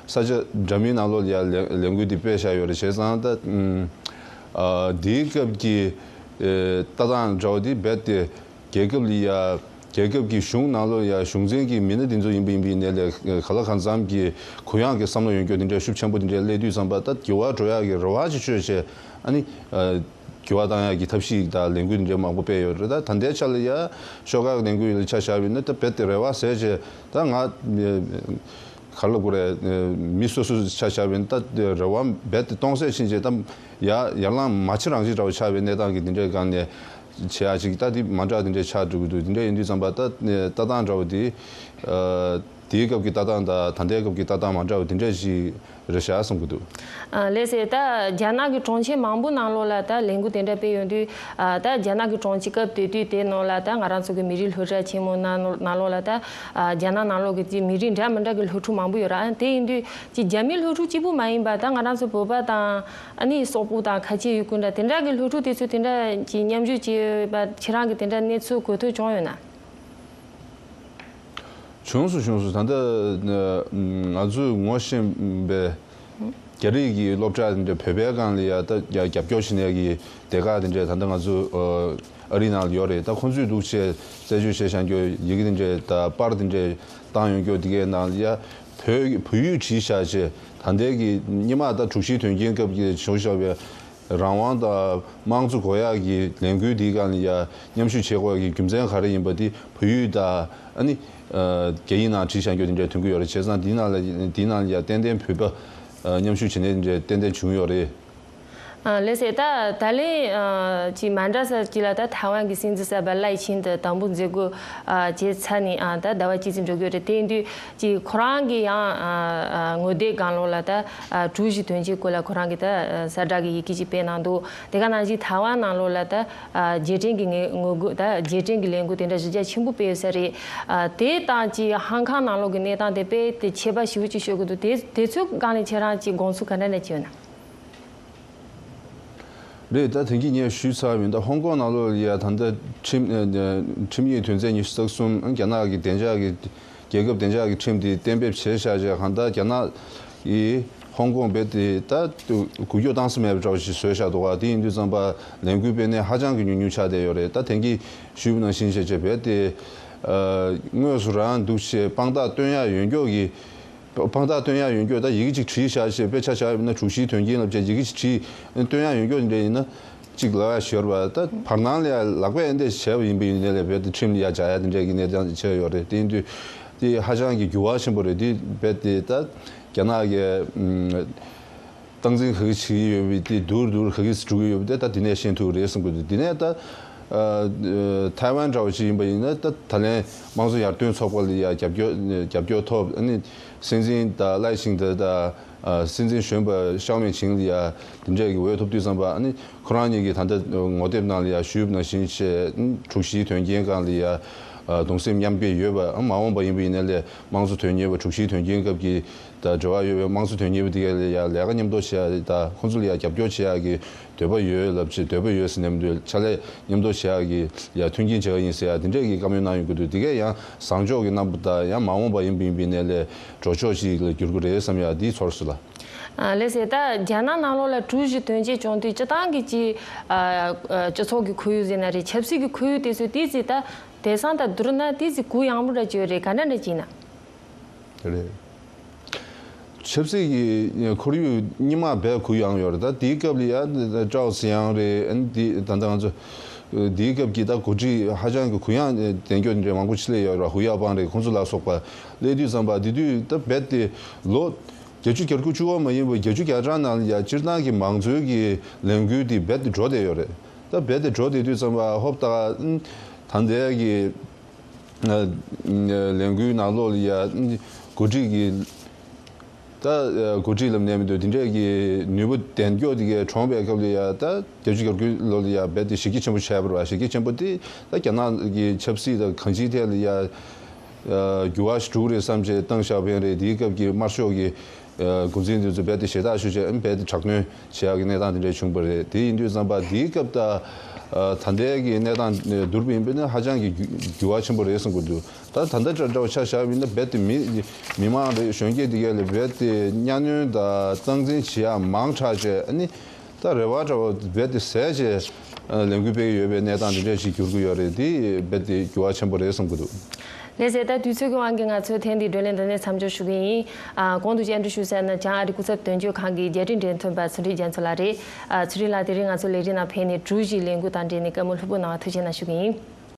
ས་ཆ་འདྲ་མིན་ནང་ལོགས་ལ་ཡ་ལས་ལས་འགུལ་འདི་སྤེལ་བཞག་ཡོད་རེད། བྱས་ཙང་ད་ཨུམ་ཨ་དེའི་སྐབས་ཀྱི་ཨེ་ལྟ་སྟངས་འདྲ་བོ་དེ་རྦད་དེ་རྒྱལ་ཁབ་ལ་ཡ་རྒྱལ་ཁབ་ཀྱི་གཞུང་ནང་ལོགས་ཡ་གཞུང་འཛིན་གྱི་མི་སྣ་དེ་ཚོ་ཡིན་པ་ཡིན་པ་ཡིན་ནའི་ལས་ག་ལ་གང་འཚམ་གྱི་གུ་ཡངས་ཀྱི་བསམ་བློ་ཡོད་རྒྱུ་དེ་འདྲ་ཤུགས་ཆེན་པོ་དེ་འདྲ་སླེབས་དུས་ཙམ་པ་ད་འགྱུར་བ་འགྲོ་ཡག་གི་རེ་བ་ཞིག་བཅོལ་བྱས་ཨ་ནི་ཨ། འགྱུར་བ་བཏང་ཡག་གི་ཐབས་ཤེས་དང་ལས་འགུལ་འདི་འདྲ་མང་པོ་སྤེལ་ཡོད་རེད། ད་ད་ལྟའི་ཆ་ལ་ཡ་ཤོག་ཁག་ལས་འགུལ་ལ་ཆ་བཞག་པ་ཡིན་ན་ད་རྦད་དེ་རེ་བ་ཟད་བྱས་ད་ང་ག་རེ་ལབ་དགོས་རེད། མི་སོ་སོའི་ཆ་བཞག་པ་ཡིན་ན་ད་རེ་བ་རྦད་དེ་སྟོང་ཟད་ཕྱིན་བྱས་ད་ཡ་ཡར་ལངས་མ་བྱེད་རང་བྱེད་འདྲ་བོ་ཆགས་པའི་གནས་སྟངས་ཀྱི་འདི་འདྲའི་སྒང་ནས་བྱེད་ཡག་ཅིག་ད་འདི་མ་འདྲ་འདི་འདྲའི་ཆགས་འགྲོ་གི་འདུག། འདི་འདྲ་ཡིན་དུས་ཙམ་པ་ད་ལྟ་སྟངས་འདྲ་བོ་འདི་དེའི་སྐབས་ཀྱི་ལྟ་སྟངས་དང་ད་ལྟའི་སྐབས་ཀྱི་ལྟ་སྟངས་མ་འདྲ་བ་འདི་འདྲ་ཞིག་རེད་ཤག་བསམ་གྱི་འདུག། ཨ་ལགས་སེ། ད་རྒྱ་ནག་གི་གྲོང་ཁྱེར་མང་པོ་ནང་ལོགས་ལ་ད་ལས་འགུལ་དེ་འདྲ་སྤེལ་ཡོང་དུས་ཨ་ད་རྒྱ་ནག་གི་གྲོང་ཁྱེར་སྐབས་དེ་དུས་དེ་ནང་ལ་ད་ང་རང་ཚོ་གི་མི་རིགས་སློབ་གྲྭ་ཆེན་མོ་ནང་ནང་ལོགས་ལ་ད་ཨ་རྒྱ་ནག་ནང་ལོགས་ཀྱི་ཅིག་མི་རིགས་འདྲ་མི་འདྲ་གི་སློབ་ཕྲུག་མང་པོ་ཡོད་ར། ཨ་དེ་ཡིན་དུས་ཅིག་རྒྱ་མིའི་སློབ་ཕྲུག་གཅིག་པུ་མ་ཡིན་པ་ད་ང་རང་ཚོ་བོད་པ་དང་ཨ་ནི་སོག་པོ་དང་ཁ་ཆེ་ཡུལ་ཀུན་འདྲ་དེ་འདྲ་གི་སློབ་ཕྲུག་དེ་ཚོ་དེ་འདྲ་ཅིག་མཉམ་ཞུགས་བྱས་ཡོད་པ་ཁྱེད་རང་གི་དེ་འདྲ་གནས་ཚུལ་གོ་ཐོས་བྱུང་ཡོད་ན། བྱུང་སོང་། བྱུང་སོང་། ད་ལྟ་ང་ཚོས་ངོ་ཤེས་པའི་རྒྱ་རིགས་ཀྱི་སློབ་གྲྭ་དེ་འདྲ་བོད་པའི་སྒང་ལ་ཡ་ད་རྒྱབ་སྐྱོར་བྱེད་མཁན་གྱི་སྡེ་ཁག་དེ་འདྲ་ད་ལྟ་ང་ཚོ་ ཨ་རི་ནང་ལ་ཡོད་རེད། ད་ཁོང་ཚོས་འདུག་བྱས་རྩད་གཅོད་བྱས་བཞག་རྒྱུ་ཡི་གེ་དེ་འདྲས་ད་པར་དེ་འདྲས་བཏང་ཡོང་རྒྱུ་དེ་གའི་ནང་ལ་ཡ་བོད་བོད་ཡིག་བྲིས་བཞག་བྱས་ད་ལྟའི་གི་སྔོན་མ་ད་དྲུག་བཞིའི་དོན་རྐྱེན་སྐབས་ཀྱི་བྱུང་བཞག་པའི་རང་དབང་དང་དམངས་གཙོ་དགོས་ཡག་གི་ལས་འགུལ་འདིའི་སྒང་ལ་ཡ་མཉམ་ཞུགས་བྱེད་དགོས་ཡག་གི་རྒྱུ་མཚན་ག་རེ་ཡིན་པ་དེ་བོད་ཡིག་དང་ཨ་ནི་རྒྱ་ཡིག་ནང་བྲིས་བཞག་རྒྱུ་དེ་འདྲས་ཐོན་གྱི་ཡོད་རེད། བྱས་ཙང་འདི་ནང་ལ་འདི་ནང་ལ་ཡ་ཏན་ཏན་བོད་པ་མཉམ་ཞུགས་བྱེད་གནས་དེ་འདྲས་ཏན་ཏན་བྱུང་ཡོད་རེད། ལགས་སེ། ད་ད་ལན་ཅིག་མ་འདྲ་ས་ཅིག་ལ་ད་ཐའེ་ཝན་གྱི་སྲིད་འཛིན་གསར་པ་ལའེ་ཆིང་དང་དམ་འབུལ་མཛད་སྒོ་བྱས་ཚར་ནས་ད་ཟླ་བ་གཅིག་ཙམ་འགྲོ་གི་ཡོད་རེད། དེ་ཡིན་དུས་ཅིག་ཁོ་རང་གི་ཡང་ངོ་དེབ་སྒང་ལོགས་ལ་ད་དྲུག་བཞི་དོན་རྐྱེན་སྐོར་ལ་ཁོ་རང་གི་ད་གསལ་བསྒྲགས་ཀྱི་ཡི་གེ་ཅིག་སྤེལ་གནང་འདུག་དེ་ག་ནང་བཞིན་ཐའེ་ཝན་ནང་ལོགས་ལ་ད་རྗེས་དྲན་གྱི་ངོ་རྒོལ་ད་རྗེས་དྲན་གྱི་ལས་འགུལ་དེ་འདྲ་གཞི་རྒྱ་ཆེན་པོ་སྤེལ་ཡོད་ས་རེད། དེ་དང་ཅིག་ཧང་ཀང་ནང་ལོགས་ཀྱི་གནས་སྟངས་དེ་དཔེ་དེ་ཁྱད་པར་ཞེ་པོ་ཅིག་ཤོད་ཀྱི་འདུག་དེ་དེ་ཚོའི་སྒང་ལ་ཁྱེད་རང་ཅིག་དགོངས་ཚུལ་ག་འདྲ་འདྲ་ཅིག་ཡོད་ན། རེད། ད་དེང་གི་ངས་ཞུས་ཚར་བ་ཡིན། ད་ཧོང་ཀོང་ནང་ལོགས་ལ་ཡ་ད་ལྟ་ཁྲིམས་ཨ་ཁྲིམས་ཡིག་དོན་ཚན་ཉི་ཤུ་རྩ་གསུམ་རྒྱ་ནག་གི་བདེ་འཇགས་ཀྱི་རྒྱལ་ཁབ་བདེ་འཇགས་ཀྱི་ཁྲིམས་དེ་གཏན་འབེབས་བྱས་བཞག་བྱས་གང་ལྟར་རྒྱ་ནག་གིས་ཧོང་ཀོང་རྦད་དེ་ད་འགུལ་སྐྱོད་བཏང་ས་མེད་པ་འདྲ་བོ་ཞིག་བཟོས་བཞག་འདུག་ག་དེ་ཡིན་དུས་ཙམ་པ་ལས་འགུལ་སྤེལ་གནས་ཧ་ཅང་གི་ཉུང་ཉུང་ཆགས་བསྡད་ཡོད་རེད། ད་དེང་གི་ཞུས་པ་ནང་བཞིན་བྱས་བྱས་རྦད་དེ་ཨ་དངོས་སུ་རང་འདུག་བྱས་དཔང་རྟགས་སྟོན་ཡག་ཡོད་མཁན་གྱི་དཔང་རྟགས་སྟོན་ཡག་ཡོད་མཁན། ད་ཡི་གེ་གཅིག་བྲིས་བཞག་བྱས་དཔེ་ཆ་བཞག་ཡོད་ན་དྲུག་བཞིའི་དོན་རྐྱེན་ལབ་བྱས་ཡི་གེ་གཅིག་བྲིས་སྟོན་ཡག་ཡོད་མཁན་འདྲ་ཡིན་ན་གཅིག་ལབ་ཡག་ཞོར་བ། ད་བར་སྣང་ལ་ཡ་ལག་པས་འདི་བྱས་པ་ཡིན་པ་ཡིན་ནའི་ལས་རྦད་དེ་ཁྲིམས་ལ་ཡ་སྦྱར་ཡག་དེ་འདྲས་ཀྱི་གནས་སྟངས་ཅིག་ཆགས་ཡོད་རེད། དེ་ཡིན་དུས་དེ་ཧ་ཅང་གི་འགྱུར་བ་ཆེན་པོ་རེད། དེ་རྦད་དེ་ད་རྒྱ་ནག་གི་ཨམ་སྟངས་འཛིན་ག་གི་བྱེད་ཀྱི་ཡོད་པའི་དེ་སྡུག་རུ་སྡུག་རུ་ག་གི་འགྲོ་གི་ཡོད་པ་དེ་ད་དེ་ནས་ཤེས་ཐུབ་རེད་བསམ་གི་འདུག་དེ་ནས་ད་ཨ་ཐའེ་ཝན་འདྲ་བོ་ཞིག་ཡིན་པ་ཡིན་ན་ད་ད་ལན་དམངས་གཙོ་ཡར་ཐོན་ཚོགས་པ་ལ་ཡ་རྒྱབ་སྐྱོར་རྒྱབ་སྐྱོར་ཐོབ། ཨ་ནི་སྲིད་འཛིན་ད་ལའེ་ཆིང་ཏེ་ད་ཨ་སྲིད་འཛིན་གཞོན་པ་ཤའོ་མེ་ཆིང་ལ་ཡ་དེ་འདྲས་ཀྱི་འོས་ཐོབ་དུས་ཙམ་པ་ཨ་ནི་ཁོ་རང་གཉིས་ཀྱིས་ད་ལྟ་ངོ་དེབ་ནང་ལ་ཡ་ཞུས་པ་ནང་བཞིན་བྱས་དྲུག་བཞིའི་དོན་རྐྱེན་སྒང་ལ་ཡ་གདུང་སེམས་མཉམ་སྐྱེད་ཡོད་པ། མ་འོངས་པ་ཡིན་པ་ཡིན་ནའི་ལས་དམངས་གཙོ་དོན་གཉེར་བ་དྲུག་བཞིའི་དོན་རྐྱེན་སྐབས་ཀྱི་ད་འབྲེལ་བ་ཡོད་པའི་དམངས་གཙོ་དོན་གཉེར་བ་དེ་ག་ལ་ཡ་ལས་ཀ་མཉམ་དུ་བྱེད་ཡ་དང་ཁོང་ཚོ་ལ་ཡ་རྒྱབ་སྐྱོར་བྱེད་ཡ་གི་འདོད་པ་ཡོད་ལབ་ཅིག་འདོད་པ་ཡོད་ཟེར་ནས་མི་འདུག་ཕྱག་ལས་མཉམ་དུ་བྱེད་ཡག་གི་ཡ་མཐུན་རྐྱེན་བྱེད་ཡག་ཡིན་ཟེར་ཡ་དེ་འདྲས་ཀྱི་བཀའ་མོལ་གནང་ཡོང་གི་འདུག་དེ་གས་ཡང་བཟང་ཕྱོགས་ཀྱི་རྣམ་པ་དང་ཡང་མ་འོངས་པ་ཡིན་པ་ཡིན་པའི་ནས་ལས་འགྲོ་ཕྱོགས་ཤིག་ལ་འགྱུར་གི་རེད་བསམ་ཡ་དེའི་ཚོར་སོང་ལ། ཨ་ལགས་སེ། ད་རྒྱ་ནག་ནང་ལོགས་ལ་དྲུག་བཞི་དོན་རྐྱེན་བྱུང་དུས་སྤྱི་བཏང་གི་ཅིག་ཨ་ཨ་སྤྱི་ཚོགས་ཀྱི་ཁོར་ཡུག་ཟེར་ན་རེད། ཆབ་སྲིད་ཀྱི་ཁོར་ཡུག་དེ་ཚོ་དེ་ཅིག་ད་དེང་སང་དང་བསྡུར་ན་དེ་ཅིག་གུ་ཡངས་པོ་འདྲ་ཅིག་ཡོད་རེད། ག་འདྲ་འདྲ་ཅིག་ཡིན་ན། རེད། ཆབ་སྲིད་ཀྱི་ཁོར་ཡུག་སྔོན་མ་རྦད་གུ་ཡངས་ཡོད་རེད། ད་དེའི་སྐབས་ལ་ཡ་ཀྲའོ་ཙེ་ཡང་རེད། ཨ་ནི་དེ་ད་ལྟ་ང་ཚོ་དེའི་སྐབས་ཀྱི་ད་འགོ་ཁྲིད་ཧ་ཅང་གི་གུ་ཡངས་ལྡན་སྐྱོ་འདྲ་མང་པོ་ཅིག་སླེབས་ཡོད་རེད། ཧུའུ་ཡའོ་པང་རེད། ཁོང་ཚོ་ལ་སོགས་པ་སླེབས་དུས་ཙམ་པ་དེ་དུས་ད་རྦད་དེ་ལོ་བརྒྱད་ཅུ་གྱ་དགུ་བཅུ་བ་མ་ཡིན་པར་བརྒྱད་ཅུ་གྱ་གྲངས་ནང་ལ་ཡ་སྤྱིར་བཏང་གི་མང་གཙོའི་གི་ལས་འགུལ་དེ་རྦད་དེ་འགྲོ་བསྡད་ཡོད་རེད། ད་རྦད་དེ་འགྲོ་བསྡད་དུས་ཙམ་པ་ཧོབ་ཏ་ད་ལྟའི་གི་ལས་འགུལ་ནང་ལོགས་ལ་ཡ་འགོ་ཁྲིད་ཀྱི་ད་འགོ་ཁྲིད་ལབ་ནས་མི་འདུག་དེ་འདྲས་ཀྱི་ནུས་པ་ལྡན་སྐྱོ་དེ་གས་གྲོངས་པའི་སྐབས་ལ་ཡ་ད་བརྒྱད་ཅུ་གྱ་དགུ་ལོ་ལ་ཡ་རྦད་དེ་ཞེ་གི་ཆེན་པོ་བྱས་པ་རེད་བ། ཞེ་གི་ཆེན་པོ་དེ་ད་རྒྱ་ནག་གི་ཆབ་སྲིད་དང་གང་ཅིའི་ཐད་ལ་ཡ་འགྱུར་བ་ཞིག་འགྲོ་གི་རེད་བསམ་བྱས་བཏང་བཞག་པ་ཡིན་རེད། དེའི་སྐབས་ཀྱི་དམར་ཤོག་གི་འགོ་འཛིན་དེ་ཚོ་རྦད་དེ་ཞེ་དྲག་ཤོས་བྱས་རྦད་དེ་དྲག་གནོན་བྱེད་ཡག་གི་གནས་སྟངས་དེ་འདྲ་བྱུང་བ་རེད། དེ་ཡིན་དུས་ཙམ་པ་དེའི་སྐབས་ད་ད་ལྟའི་གི་གནས་སྟངས་བསྡུར་བ་ཡིན་པ་ན་ཧ་ཅང་གི་འགྱུར་བ་ཆེན་པོ་རེད་བསམ་གྱི་འདུག་ད་ད་ལྟ་འདྲ་འདྲ་བོ་ཆ་བཞག་པ་ཡིན་ན་རྦད་དེ་མི་མི་མང་རེད། གཞོན་སྐྱེས་དེ་གས་ལ་རྦད་དེ་གཉའ་གནོན་དང་སྟངས་འཛིན་བྱེད་ཡག་མང་དྲགས་བྱས་ཨ་ནི། ད་རེ་བ་འདྲ་བོ་རྦད་དེ་ཟད་བྱས་ལས་འགུལ་སྤེལ་གྱི་ཡོད་པའི་གནས་སྟངས་འདི་འདྲ་ཞིག་འགྱུར་གྱི་ཡོད་རེད། དེ་རྦད་དེ་འགྱུར་བ་ཆེན་པོ་རེད་བསམ་གྱི་འདུག་ལགས་སེ། ད་དུས་ཚོད་ཀྱི་དབང་གིས་ང་ཚོའི་ཐེངས་འདིའི་བགྲོ་གླེང་འདི་ནས་མཚམས་འཇོག་ཞུ་གི་ཡིན། ཨ་གོང་དུ་བཅར་འདྲི་ཞུ་ས་ནི་བྱང་ཨ་རིའི་སྐུ་ཚབ་དོན་གཅོད་ཁང་གི་རྒྱ་རིགས་འབྲེལ་མཐུད་པ་ཚུལ་ཁྲིམས་རྒྱ་མཚོ་ལགས་རེད། ཨ་ཚུལ་ཁྲིམས་ལགས་དེ་རིང་ང་ཚོའི་ལས་རིམ་ནང་ཕེབས་ནས་དྲུག་བཞིའི་ལས་འགུལ་དང་འབྲེལ་ནས་བཀའ་མོལ་ལྷུག་པོ་གནང་བ་ཐུགས་རྗེ་གནང་ཞུ་གི་ཡིན།